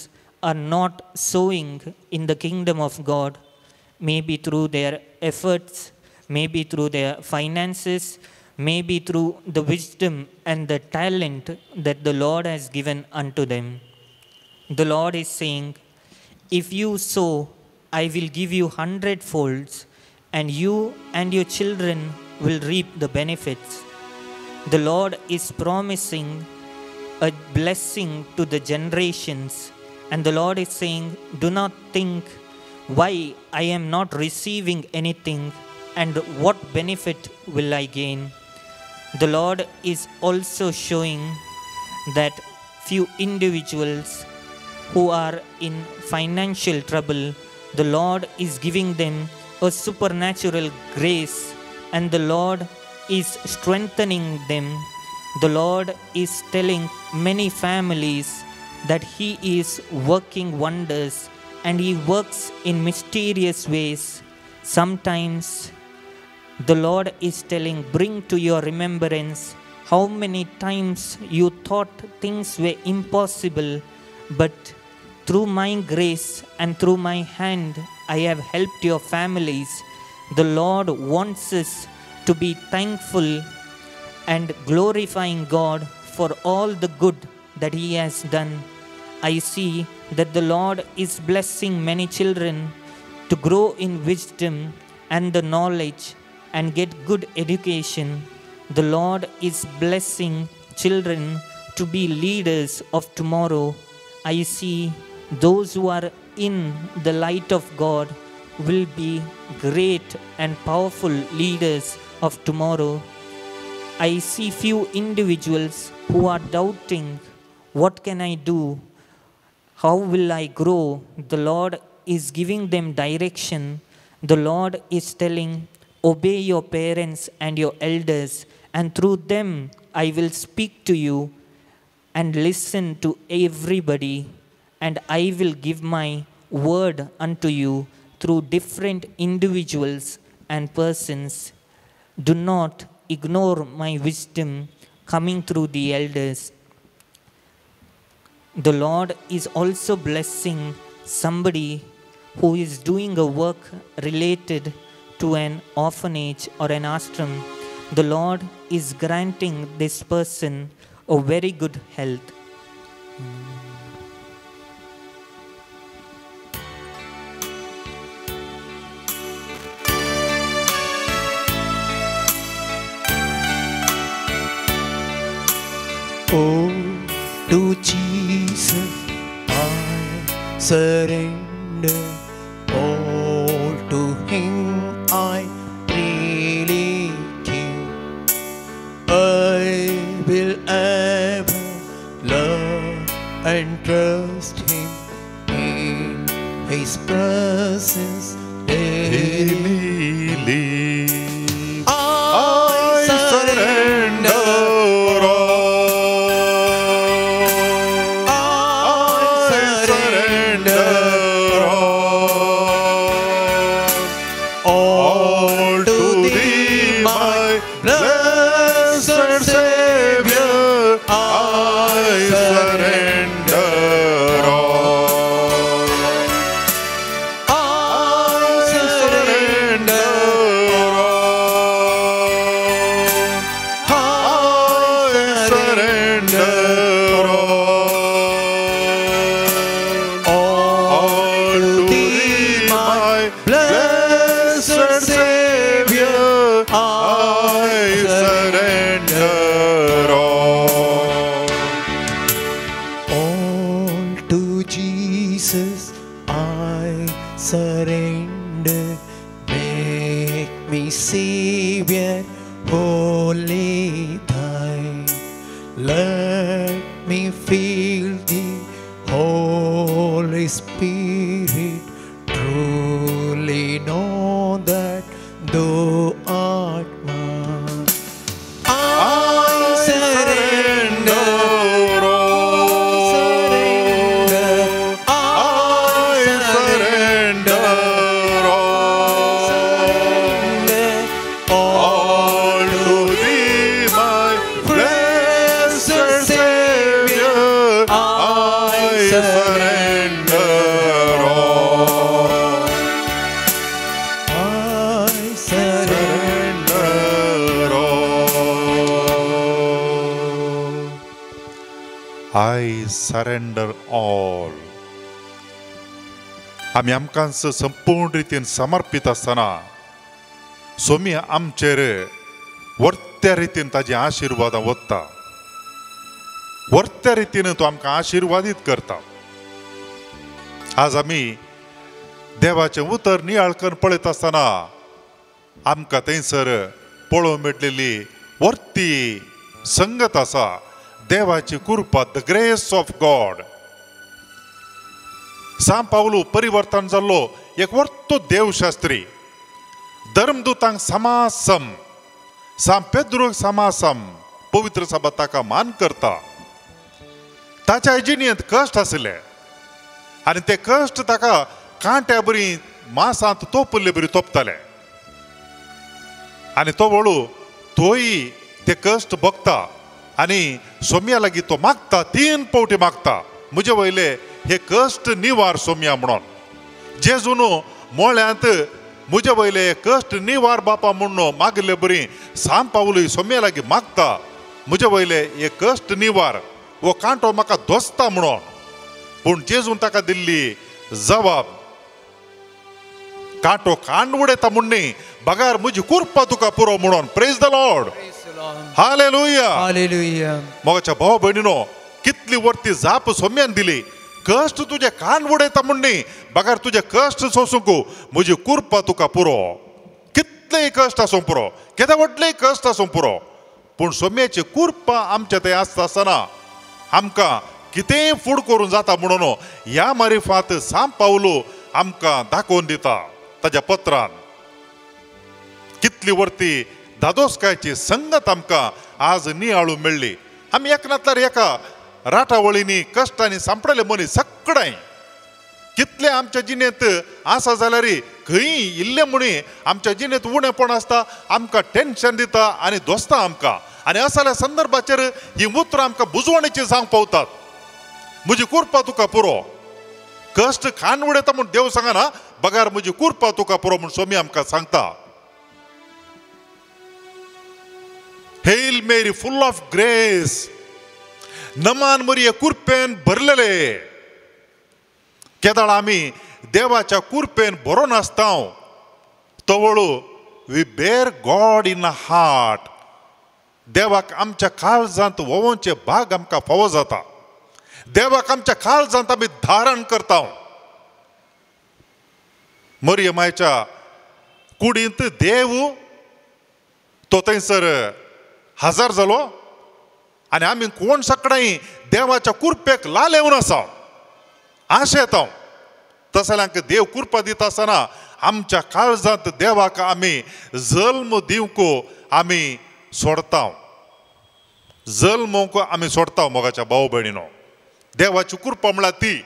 [SPEAKER 1] are not sowing in the kingdom of God, maybe through their efforts, maybe through their finances, maybe through the wisdom and the talent that the Lord has given unto them. The Lord is saying, if you sow, I will give you 100 folds, and you and your children will reap the benefits. The Lord is promising a blessing to the generations, and the Lord is saying, do not think why I am not receiving anything and what benefit will I gain. The Lord is also showing that few individuals who are in financial trouble, the Lord is giving them a supernatural grace, and the Lord is strengthening them. The Lord is telling many families that He is working wonders and He works in mysterious ways. Sometimes the Lord is telling, bring to your remembrance how many times you thought things were impossible, but through my grace and through my hand, I have helped your families. The Lord wants us to be thankful and glorifying God for all the good that He has done. I see that the Lord is blessing many children to grow in wisdom and the knowledge and get good education. The Lord is blessing children to be leaders of tomorrow. I see those who are in the light of God will be great and powerful leaders of tomorrow. I see few individuals who are doubting, what can I do? How will I grow? The Lord is giving them direction. The Lord is telling, obey your parents and your elders, and through them I will speak to you, and listen to everybody, and I will give my word unto you through different individuals and persons. Do not ignore my wisdom coming through the elders. The Lord is also blessing somebody who is doing a work related to an orphanage or an ashram. The Lord is granting this person a very good health.
[SPEAKER 4] Oh, to Jesus, surrender all to Him I freely give. I will ever love and trust Him in His presence daily live. I surrender all. I surrender all. All to Thee, my blessed Savior, I surrender all. I surrender all. I surrender all. All to Thee, my blessed Savior, I surrender all. All to Jesus I surrender. Make me Savior, wholly Thine. Let me feel the Holy Spirit, truly know that Thou art mine. I surrender all. I surrender all. All to Thee, my blessed Savior, I surrender all. I surrender all.
[SPEAKER 2] I surrender all. आमी आमकांच संपूर्ण रितीन समर्पीत आसतना सोमी आमचेर वर्त्या रितीन ताजे आशिर्वादां वता, वर्त्या रितीन तो आमकां आशिर्वादीत करता. आज आमी देवाचें उतर नियाळ करून पळयत आसतना आमकां थंयसर पळोवंक मेळटलेली वर्ती संगत आसा, देवाची कृपा, the grace of God. San Paulo परिवर्तन जाल्लो एक वर्तो देवशास्त्री, धर्मदूतांक समासम, सांत पेद्रूक समासम, पवित्र सभा ताका मान करता. ताच्या जिणेंत कश्ट आसले आनी ते कश्ट ताका कांट्या बरी मासांत तोपल्ले बरी तोपताले आनी तो वळू तोय ते कश्ट भोगता आनी सोम्या लागीं तो मागता, 3 पावटी मागता, म्हजे वयले हे कश्ट निवार सोम्या म्हणून. जेजून मोळ्यांत म्हजे वयले कश्ट निवार बापा म्हणून मागिल्ले बरी सांत पावलूय सोम्या लागीं मागता, म्हजे वयले हे कश्ट निवार, हो कांटो म्हाका दोसता म्हणून. पूण जेजून ताका दिल्ली जबाब, कांटो कांड उडयता म्हूण न्ही, बगार म्हजी कृपा तुका पुरो म्हणून. Praise the Lord, hallelujah.
[SPEAKER 4] Hallelujah.
[SPEAKER 2] मोगाच्या भाव भयणीनो, कितली वर्ती जाप सोम्यान दिली, कश्ट तुजे कान उडयता म्हूण न्ही, बगार तुजे कश्ट सोसूंक म्हजी कृपा तुका पुरो. कितलेय कश्ट आसूं पुरो, केदे व्हडलेय कश्ट आसूं पुरो, पूण सोम्याची कृपा आमच्या थंय आसता आसतना आमकां कितेंय फूड करून जाता म्हणून ह्या मारिफात सांत पावलू आमकां दाखोवन दिता ताज्या पत्रान. कितली वर्ती धादोसकायची संगत आमकां आज नियाळू मेळ्ळी. आमी एकनातल्यार एका राटावळींनी कश्टांनी सांपडले मनीस सगळें कितले आमच्या जिणेंत आसा जाल्यार खंय इल्लें म्हणी आमच्या जिणेंत उणेपण आसता, आमकां टेन्शन दिता आनी दोसता आमकां. आनी असल्या संदर्भाचेर ही उतरां आमकां बुजवणेची जावंक पावतात. म्हजी कृपा तुका पुरो, कश्ट खाण उडयता म्हूण देव सांगना, बगार म्हजी कृपा तुका पुरो म्हूण सोमी आमकां सांगता. Hail Mary full of grace, नमान मरिये कुरपेन भरलेले. केदाळ आमी देवाच्या कुरपेन भरोन आसता तवळू we bear God in a heart. देवाक आमच्या काळजांत वोवोंचे भाग आमकां फावो जाता, देवाक आमच्या काळजांत आमी धारण करता. मरियमायच्या कुडींत देव तो थंयसर हजर जालो आनी आमी कोण सगळ्यांनी देवाच्या कुरपेक लालेवन आसा आशेता. तसल्यांक देव कुरपा दिता आसतना आमच्या काळजांत देवाक आमी जल्म दिवंक आमी सोडता, जल्मोंक आमी सोडता. मोगाच्या भाव भयणीनो, देवाची कुरपा म्हळ्यार ती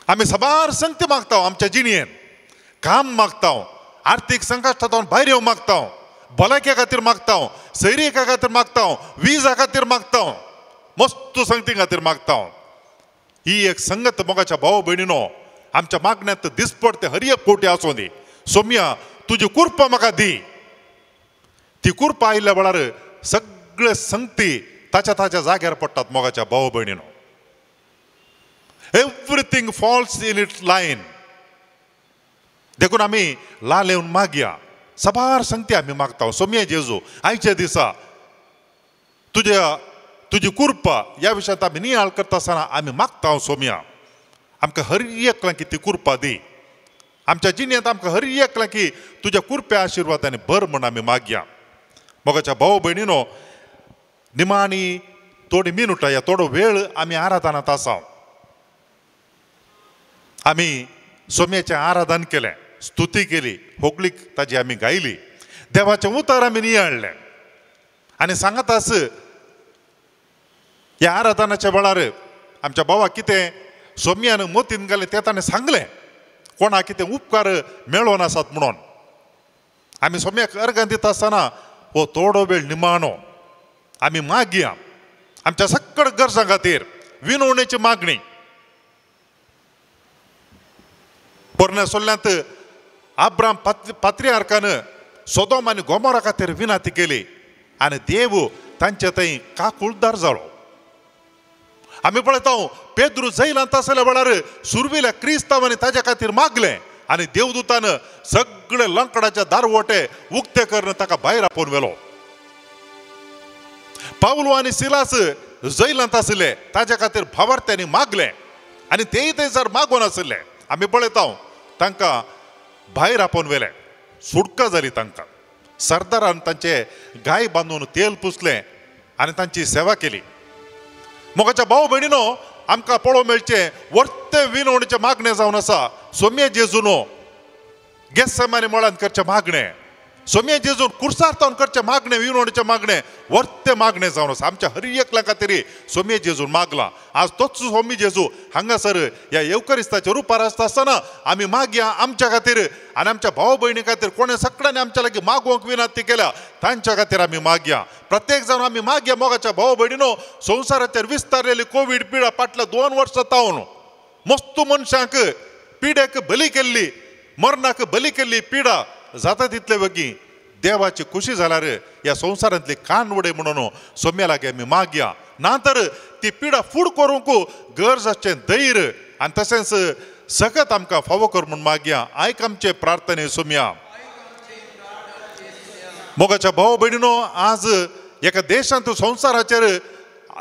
[SPEAKER 2] आमी साबार संगती मागता, आमच्या जिणेन काम मागता, आर्थीक संकश्टांतल्यान भायर येवंक मागता, भलायके खातीर मागता, सैरिका खातीर मागता, विजा खातीर मागता, मस्त संगती खातीर मागता. ही एक संगत मोगाच्या भाव भयणीनो आमच्या मागण्यांत दिसपडते हर एक कोटी आसूं दी. सोम्या तुजी कुरपा म्हाका दी. ती कुरपा आयिल्ल्या वेळार सगळे संगती ताच्या ताच्या जाग्यार पडटात. मोगाच्या भाव भयणीनो, Everything falls in its line. देखून आमी लालेवन मागया, साबार संगती आमी मागता. सोम्या जेजू आयच्या दिसा तुज्या तुजी कुरपा ह्या विशयांत आमी नियाळ करता आसतना आमी मागता. सोम्या आमकां हर एकल्याक ती कुरपा दी, आमच्या जिणेंत आमकां हर एकल्याक तुज्या कुरप्या आशिर्वादांनी भर म्हूण आमी मागया. मोगाच्या भाव भयणीनो, निमाणी थोडी मिनुटां या थोडो वेळ आमी आराधनांत आसा. आमी सोम्याचें आराधन केलें, स्तुती केली, होगळीक ताजी आमी गायली, देवाचें उतर आमी नियाळ्ळें आनी सांगत आस ह्या आराधनाच्या वेळार आमच्या भावाक कितें सोम्यान मोतीन घालें तें ताणें सांगलें, कोणाक कितें उपकार मेळोन आसात म्हणून. आमी सोम्याक अर्गां दिता आसतना हो थोडो वेळ निमाणो आमी मागया आमच्या सगळ्या गरजां खातीर विनवणेची मागणी. पोरण्या सोल्ल्यांत आब्राम पात्रियार्कान सोदोम आनी गोमोरा खातीर विनाती केली आनी देव तांचे थंय काकुळदार जालो. आमी पळयता पेद्रू जैलांत आसल्या वेळार सुरवेल्या क्रिस्तांवांनी ताज्या खातीर मागलें आनी देवदूतान सगळे लंकडाच्या दारवटे उक्ते करून ताका भायर आपोवन व्हेलो. पावलो आनी सिलास जैलांत आशिल्ले ताज्या खातीर भावार्थ्यांनी मागलें आनी तेय थंयसर मागून आशिल्ले. आमी पळयता तांकां भायर आपोवन व्हेलें, सुटका जाली तांकां. सरदारान तांचे गाय बांदून तेल पुसलें आनी तांची सेवा केली. मोगाच्या भाव भयणीनो, आमकां पळोवंक मेळचें वर्ते विनवणेचें मागणें जावन आसा. सोम्या जेजूनो गेस्समानी मळान करचें मागणें, सोम्या जेजून कुर्सार तावन करचें मागणें, विनवणेचें मागणें वर्ते मागणें जावन आसा. आमच्या हर एकल्या खातीर सोम्या जेजून मागलां. आज तोच सोमी जेजू हांगासर ह्या येवकरिस्ताच्या रुपार आसता आसतना आमी मागया आमच्या खातीर आनी आमच्या भाव भयणी खातीर. कोणें सगळ्यांनी आमच्या लागीं मागोवंक विनंती केल्या तांच्या खातीर आमी मागया. प्रत्येक जावन आमी मागया. मोगाच्या भाव भयणीनो, संवसाराचेर विस्तारलेली कोवीड पिडा फाटल्या 2 वर्सां तावन मस्त मनशांक पिड्याक बली केल्ली, मरणाक बली केल्ली पिडा जाता तितले वेगीं देवाची खुशी जाल्यार ह्या संवसारांतली कान उडय म्हणून सोम्या लागीं आमी मागया. ना तर ती पिडा फूड करूंक गरज आसचें धैर्य आनी तशेंच सकत आमकां फावो कर म्हूण मागया. आयक आमचे प्रार्थने सोम्या. मोगाच्या भाव भयणीनो, आज एका देशांत संवसाराचेर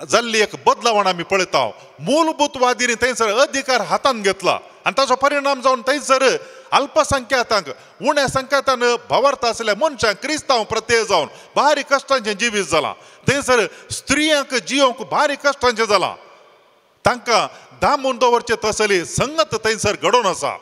[SPEAKER 2] जाल्ली एक बदलावण आमी पळयता. मूलभूतवादींनी थंयसर अधिकार हातांत घेतला आनी ताचो परिणाम जावन थंयसर अल्पसंख्यातांक उण्या संख्यातान भावार्थ आशिल्ल्या मनशांक क्रिस्तांव प्रत्यय जावन भारी कश्टांचें जिवीत जालां. थंयसर स्त्रियांक जियोंक भारी कश्टांचें जालां. तांकां दामून दवरचें तसली संगत थंयसर घडोवन आसा.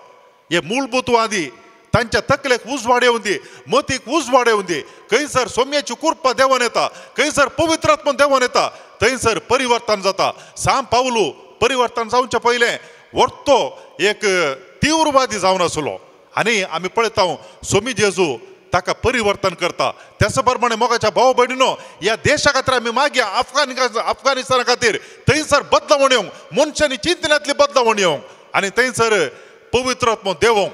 [SPEAKER 2] हे मूलभूतवादी तांच्या तकलेक उजवाड येवन दी, मतीक उजवाड येवन दी. खंयसर सोम्याची कुरपा देंवन येता, खंयसर पवित्रात्मा देंवन येता, थंयसर परिवर्तन जाता. साम पावलू परिवर्तन जावचें पयलें वर्तो एक तीव्रवादी जावन आसलो आनी आमी पळयता सोमी जेजू ताका परिवर्तन करता. त्याच प्रमाणे मोगाच्या भाव भयणीनो, ह्या देशा खातीर आमी मागया. अफगाणिस्ताना खातीर थंयसर बदलावण येवंक, मनशांनी चिंतनांतली बदलावण येवंक आनी थंयसर पवित्रात्मो देवोंक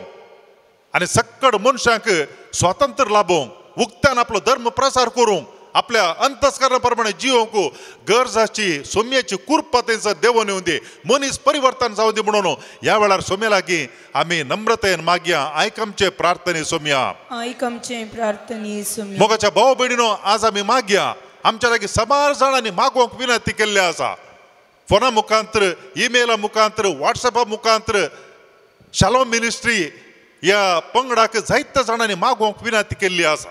[SPEAKER 2] आनी सक्कड मनशांक स्वातंत्र्य लाभोवंक, उक्त्यान आपलो धर्म प्रसार करूंक, आपल्या अंतस्करणा प्रमाणे जियोंक गरजाची सोम्याची कुरपा थंयसर देवोन येवं दी, मनीस परिवर्तन जावं दी म्हणून ह्या वेळार सोम्या लागीं आमी नम्रतेन मागया. आयक आमचे प्रार्थने सोम्या,
[SPEAKER 4] आयक आमचे प्रार्थने सोम्या.
[SPEAKER 2] मोगाच्या भाव भयणीनो, आज आमी मागया. आमच्या लागीं साबार जाणांनी मागोवंक विनंती केल्ली आसा. फोना मुखांतर, इमेला मुखांतर, वॉट्सॅपा मुखांतर, शालोम मिनिस्ट्री ह्या पंगडाक जायत्या जाणांनी मागोवंक विनंती केल्ली आसा.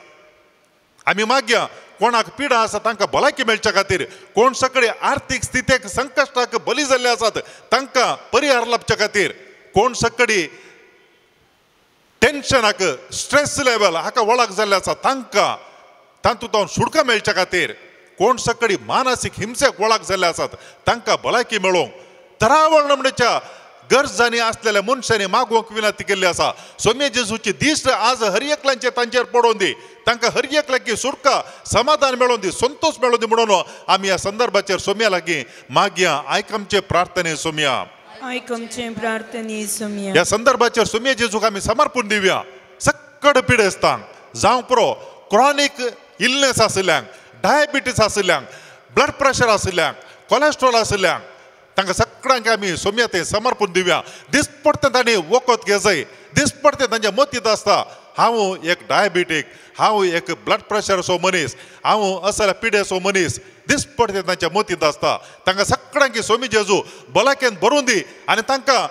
[SPEAKER 2] आमी मागया कोणाक पिडा आसा तांकां भलायकी मेळच्या खातीर, कोण सगळे आर्थीक स्थितीक संकश्टाक बली जाल्ले आसात तांकां परिहार लाबच्या खातीर, कोण सगळी टेन्शनाक स्ट्रेस लेवल हाका वळख जाल्ले आसा तांकां तातूंत सुटका मेळच्या खातीर, कोण सगळी मानसीक हिंसेक वळख जाल्ले आसात तांकां भलायकी मेळोवंक तरावळ नमणेच्या गरजांनी आसलेल्या मनशांनी मागोवंक विनंती केल्ली आसा. सोम्या जेजूची दिश्ट आज हर एकल्यांचेर तांचेर पडोवन दी, तांकां हर एकल्याची सुटका समाधान मेळोवन दी, संतोश मेळोवन दी म्हणून आमी ह्या संदर्भाचेर सोम्या लागीं मागया. आयक आमचे प्रार्थने सोम्या,
[SPEAKER 4] आयक आमचे प्रार्थने सोम्या.
[SPEAKER 2] ह्या संदर्भाचेर सोम्या जेजूक आमी समर्पण दिवया. सक्कड पिडेस्तांक जावं पुरो क्रॉनीक इलनेस आशिल्ल्यांक, डायबिटीस आशिल्ल्यांक, ब्लड प्रेशर आशिल्ल्यांक, कोलेस्ट्रॉल आशिल्ल्यांक तांकां सगळ्यांक आमी सोम्या तें समर्पण दिवया. दिसपडतें तांणी वखद घेजाय, दिसपडतें तांच्या मतींत आसता हांव एक डायबिटीक, हांव एक ब्लड प्रेशरचो मनीस, हांव असल्या पिडेचो मनीस, दिसपडतें तांच्या मतींत आसता. तांकां सगळ्यांक सोमी जेजू भलायकेन भरून दी आनी तांकां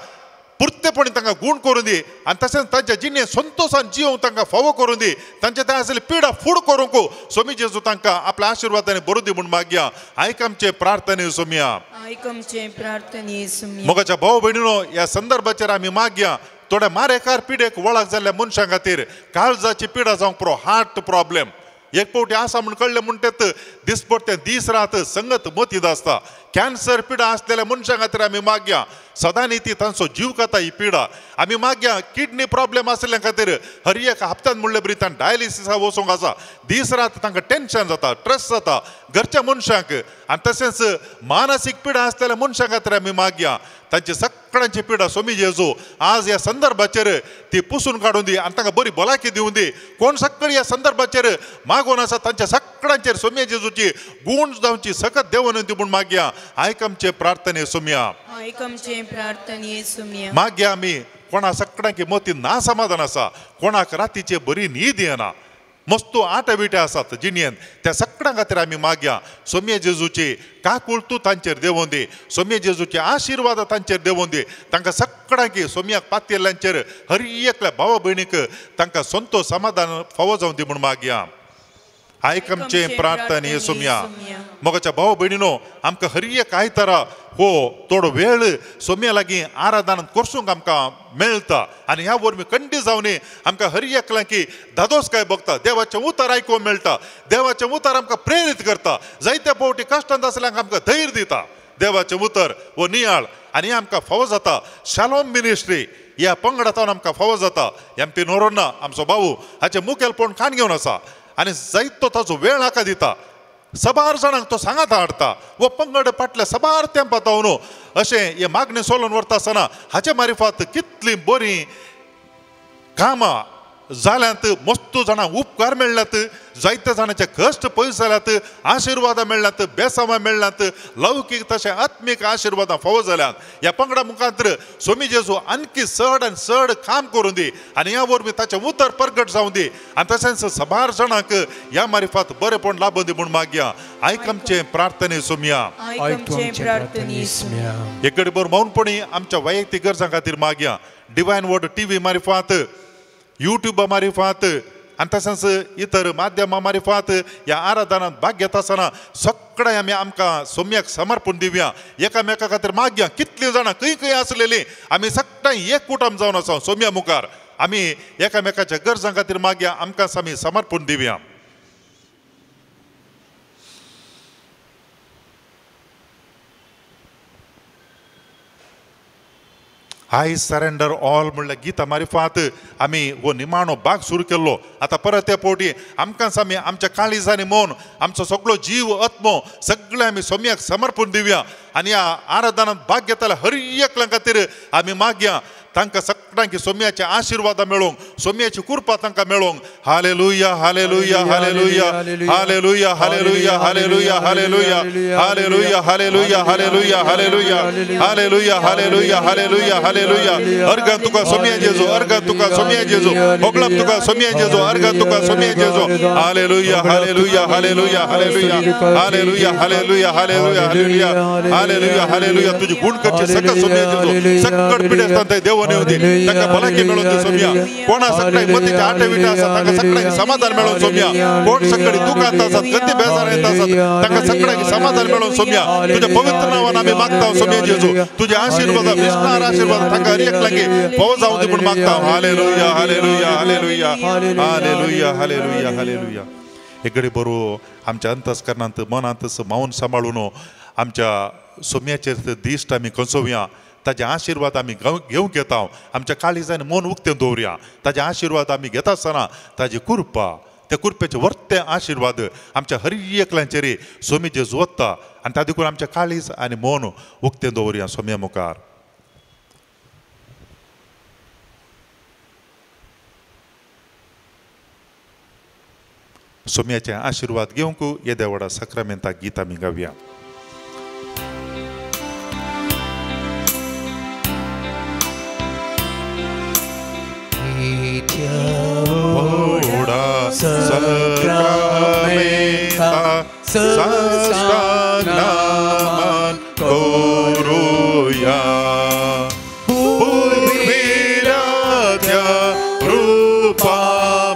[SPEAKER 2] पुरतेपणी तांकां गूण करून दी आनी तशेंच तांच्या जिणें संतोशान जियोवंक तांकां फावो करून दी. तांचे थंय आसले पिडा फूड करूंक सोमी जेजू तांकां आपल्या आशिर्वादांनी भरून दी म्हूण मागया. आयक आमचे प्रार्थने सोमया,
[SPEAKER 4] आयक आमचे प्रार्थने सोमया.
[SPEAKER 2] मोगाच्या भाव भयणीनो ह्या संदर्भाचेर आमी मागया. थोड्या मारेकार पिडेक वळख जाल्ल्या मनशां खातीर काळजाची पिडा जावंक पुरो, हार्ट प्रॉब्लेम एक फावटी आसा म्हूण कळ्ळें म्हणटेत दिसपडतें दीस रात संगत मतींत आसता. कॅन्सर पिडा आसलेल्या मनशां खातीर आमी मागया, सदांनी ती तांचो जीव खाता ही पिडा. आमी मागया किडनी प्रॉब्लेम आशिल्ल्या खातीर हर एक हप्त्यान म्हणले बरी तांकां डायलिसिसा वचूंक आसा, दीस रात तांकां टेन्शन जाता, स्ट्रेस जाता घरच्या मनशांक. आनी तशेंच मानसीक पिडा आसलेल्या मनशां खातीर आमी मागया, तांची सगळ्यांची पिडा सोमी जेजू आज ह्या संदर्भाचेर ती पुसून काडून दी आनी तांकां बरी भलायकी दिवन दी. कोण सगळी ह्या संदर्भाचेर मागून आसा तांच्या सगळ्यांचेर सोम्या जेजूची गूण जावची सकत देवून दी म्हूण मागया. आयक आमचे प्रार्थने सोम्या,
[SPEAKER 4] आयक आमचे प्रार्थने सोम्या.
[SPEAKER 2] मागया आमी कोणा सगळ्यांकी मती ना समाधान आसा, कोणाक रातीचे बरी न्हीद येना, मस्तू आटे बिटे आसात जिणेन, त्या सगळ्यां खातीर आमी मागया सोम्या जेजूची काकूळ तूं तांचेर देंवोवन दी, सोम्या जेजूचे आशिर्वाद तांचेर देंवोवन दी. तांकां सगळ्यांकी सोम्याक पातयेल्ल्यांचेर हर एकल्या भावा भयणीक तांकां संतोश समाधान फावो जावन दी म्हूण मागया. आयक आमचे प्रार्थने सोम्या. मोगाच्या भाव भयणीनो आमकां हर एक आयतारा हो थोडो वेळ सोम्या लागीं आराधना करसूंक आमकां मेळटा आनी ह्या वरवीं कंडी जावन आमकां हर एकल्यांकी धादोसकाय भोगता, देवाचें उतर आयकूंक मेळटा, देवाचें उतर आमकां प्रेरीत करता, जायत्या फावटी कश्टांत आसल्यांक आमकां धैर्य दिता देवाचें उतर हो नियाळ आनी आमकां फावो जाता. शालोम मिनिस्ट्री ह्या पंगडांत आमकां फावो जाता. एम पी नोरोन्ना आमचो भाऊ हाचें मुखेलपण खाण घेवन आसा आनी जायतो ताचो वेळ हाका दिता, सबार जाणांक तो सांगात हाडटा वो पंगड फाटल्या सबार तेंपा न्हू अशें हे मागणें सोलोवन व्हरता आसतना हाचे मारिफात कितलीं बरीं कामां जाल्यांत, मस्तू जाणांक उपकार मेळ्ळ्यात, जायत्या जाणांचे कश्ट पयस जाल्यात, आशिर्वादां मेळ्ळ्यात, बेसांवां मेळ्ळ्यात, लौकीक तशें आत्मीक आशिर्वादां फावो जाल्यात. ह्या पंगडा मुखांत सोमी जेजू आणखी चड आनी चड काम करून दी आनी ह्या वरवीं ताचें उतर परगट जावं दी आनी तशेंच सबार जाणांक ह्या मारिफात बरेपण लाबून दी म्हूण मागया. आयक आमचें प्रार्थने सोमया, एक गडीभर मौनपणी आमच्या वैयक्तीक गरजां खातीर मागया. डिवायन वर्ड टीव्ही मारिफात, युट्यूबा मारिफात आनी तशेंच इतर माध्यमां मारिफात ह्या आराधनांत भाग घेता आसतना सगळें आमी आमकां सोम्याक समर्पण दिवया. एकामेका खातीर मागया. कितलीं जाणां खंय खंय आसलेलीं आमी सगळ्यां एक कुटुंब जावन आसा सोम्या मुखार आमी एकामेकाच्या गरजां खातीर मागया, आमकां आमी समर्पण दिवया. I surrender all म्हणल्यार गीता मारिफात आमी हो निमाणो भाग सुरू केल्लो. आतां परत त्या फावटी आमकांच आमी आमच्या काळिजांनी मन आमचो सगळो जीव आत्मो सगळें आमी सोम्याक समर्पण दिवया आनी ह्या आराधनांत भाग घेतल्या हर एकल्या खातीर आमी मागया तांकां सगळ्यांक सोम्याचे आशिर्वादां मेळोवंक, सोम्याची कृपा तांकां मेळोवंक. Hallelujah, hallelujah, hallelujah, hallelujah, hallelujah, hallelujah, hallelujah, hallelujah, hallelujah, hallelujah, hallelujah, hallelujah, hallelujah, hallelujah, hallelujah. अर्घ तुका सोम्या जेजू, अर्घ तुका सोम्या जेजू, होगळप तुका सोम्या जेजू, अर्घ तुका सोम्या जेजू. Hallelujah, hallelujah, hallelujah, hallelujah, hallelujah, hallelujah, hallelujah, hallelujah, hallelujah, hallelujah. तुजी गुण करची सकळ सोम्या जेजू, सकळ पिडेस्तांत देव तांकां भलायकी मेळोवन दी सोम्या. कोणा सगळ्यांक मतीचे आटे विटे आसा तांकां सगळ्यांक समाधान मेळोवन सोम्या. कोण सगळी दुखांत आसात गती बेजारांत आसात तांकां सगळ्यांक समाधान मेळोवन सोम्या. तुज्या पवित्र नांवान आमी मागता सोम्या जेजू, तुज्या आशिर्वाद विष्णार आशिर्वाद तांकां हर एकल्याक पावस जावं दी म्हूण मागता. Hallelujah hallelujah hallelujah hallelujah hallelujah hallelujah. एक घडी बरो आमच्या अंतस्करणांत मनांत मावन सांबाळून आमच्या सोम्याचेर दिश्ट आमी कंसोवया, ताजे आशिर्वाद आमी घेवंक येता. आमच्या काळीजान मन उक्तें दवरुया, ताजे आशिर्वाद आमी घेता आसतना ताजी कृपा, त्या कृपेचे वर्ते आशिर्वाद आमच्या हर एकल्यांचेर सोमी जेजू वता आनी ता देखून आमच्या काळीज आनी मन उक्तें दवरुया सोम्या मुखार. सोम्याचे आशिर्वाद घेवंक येद्या व्हडा साक्रामेंताक गीत आमी गावया. व्हडा साक्रामेंता साष्टांग नमन करुया, पुर्विल्ल्या त्या रुपा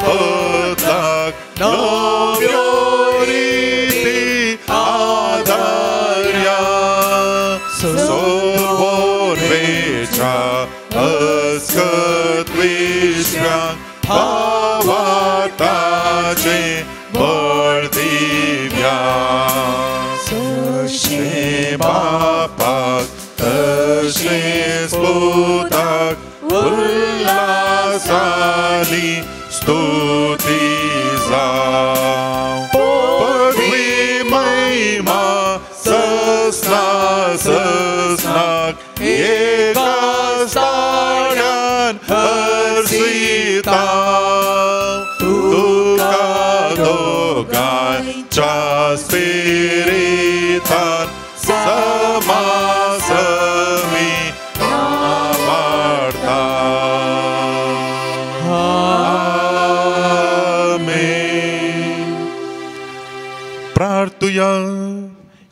[SPEAKER 2] बदलाक नव्यो रिती आदार्या, सोडवणेच्या अस्कत विश्वांक भावार्थाचें बळ दिव्या. तशें बापाक तशेंच पुताक उल्हासानी स्तुती जावं, पदवी महिमा ससना ससनाक एका स्थानान हर्षिता, तुका दोगांच्या स्पिरितान समासमी नावाडता. आमेन. प्रार्थुया.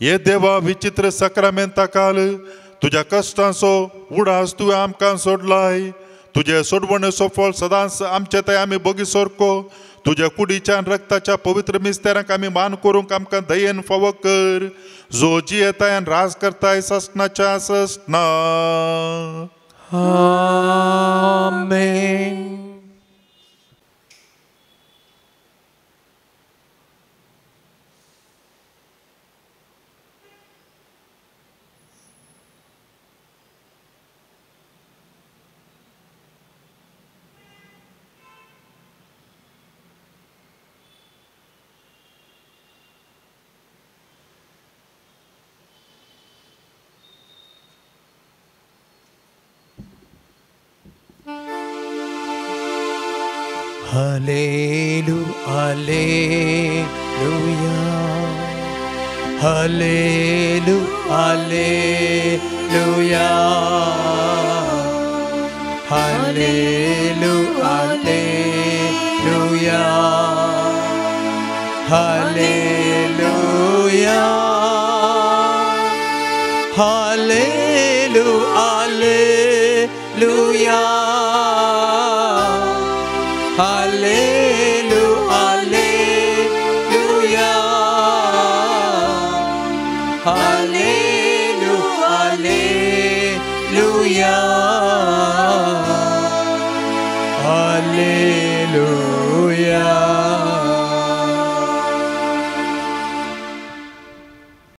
[SPEAKER 2] हे देवा विचित्र साक्रामेंता काल तुज्या कश्टांचो उडास तुवें आमकां सोडलाय, तुजे सोडवणेचो फळ सदांच आमचे थंय आमी बोगी सारको तुज्या कुडीच्या आनी रक्ताच्या पवित्र मिस्तेरांक आमी मान करूंक आमकां दयेन फावो कर, जो जियेताय आनी राज करताय ससनाच्या ससना.
[SPEAKER 5] आमेन. Hallelu, hallelujah, hallelu, hallelujah, hallelu, hallelujah, hallelujah, hallelu, hallelujah. Hallelujah,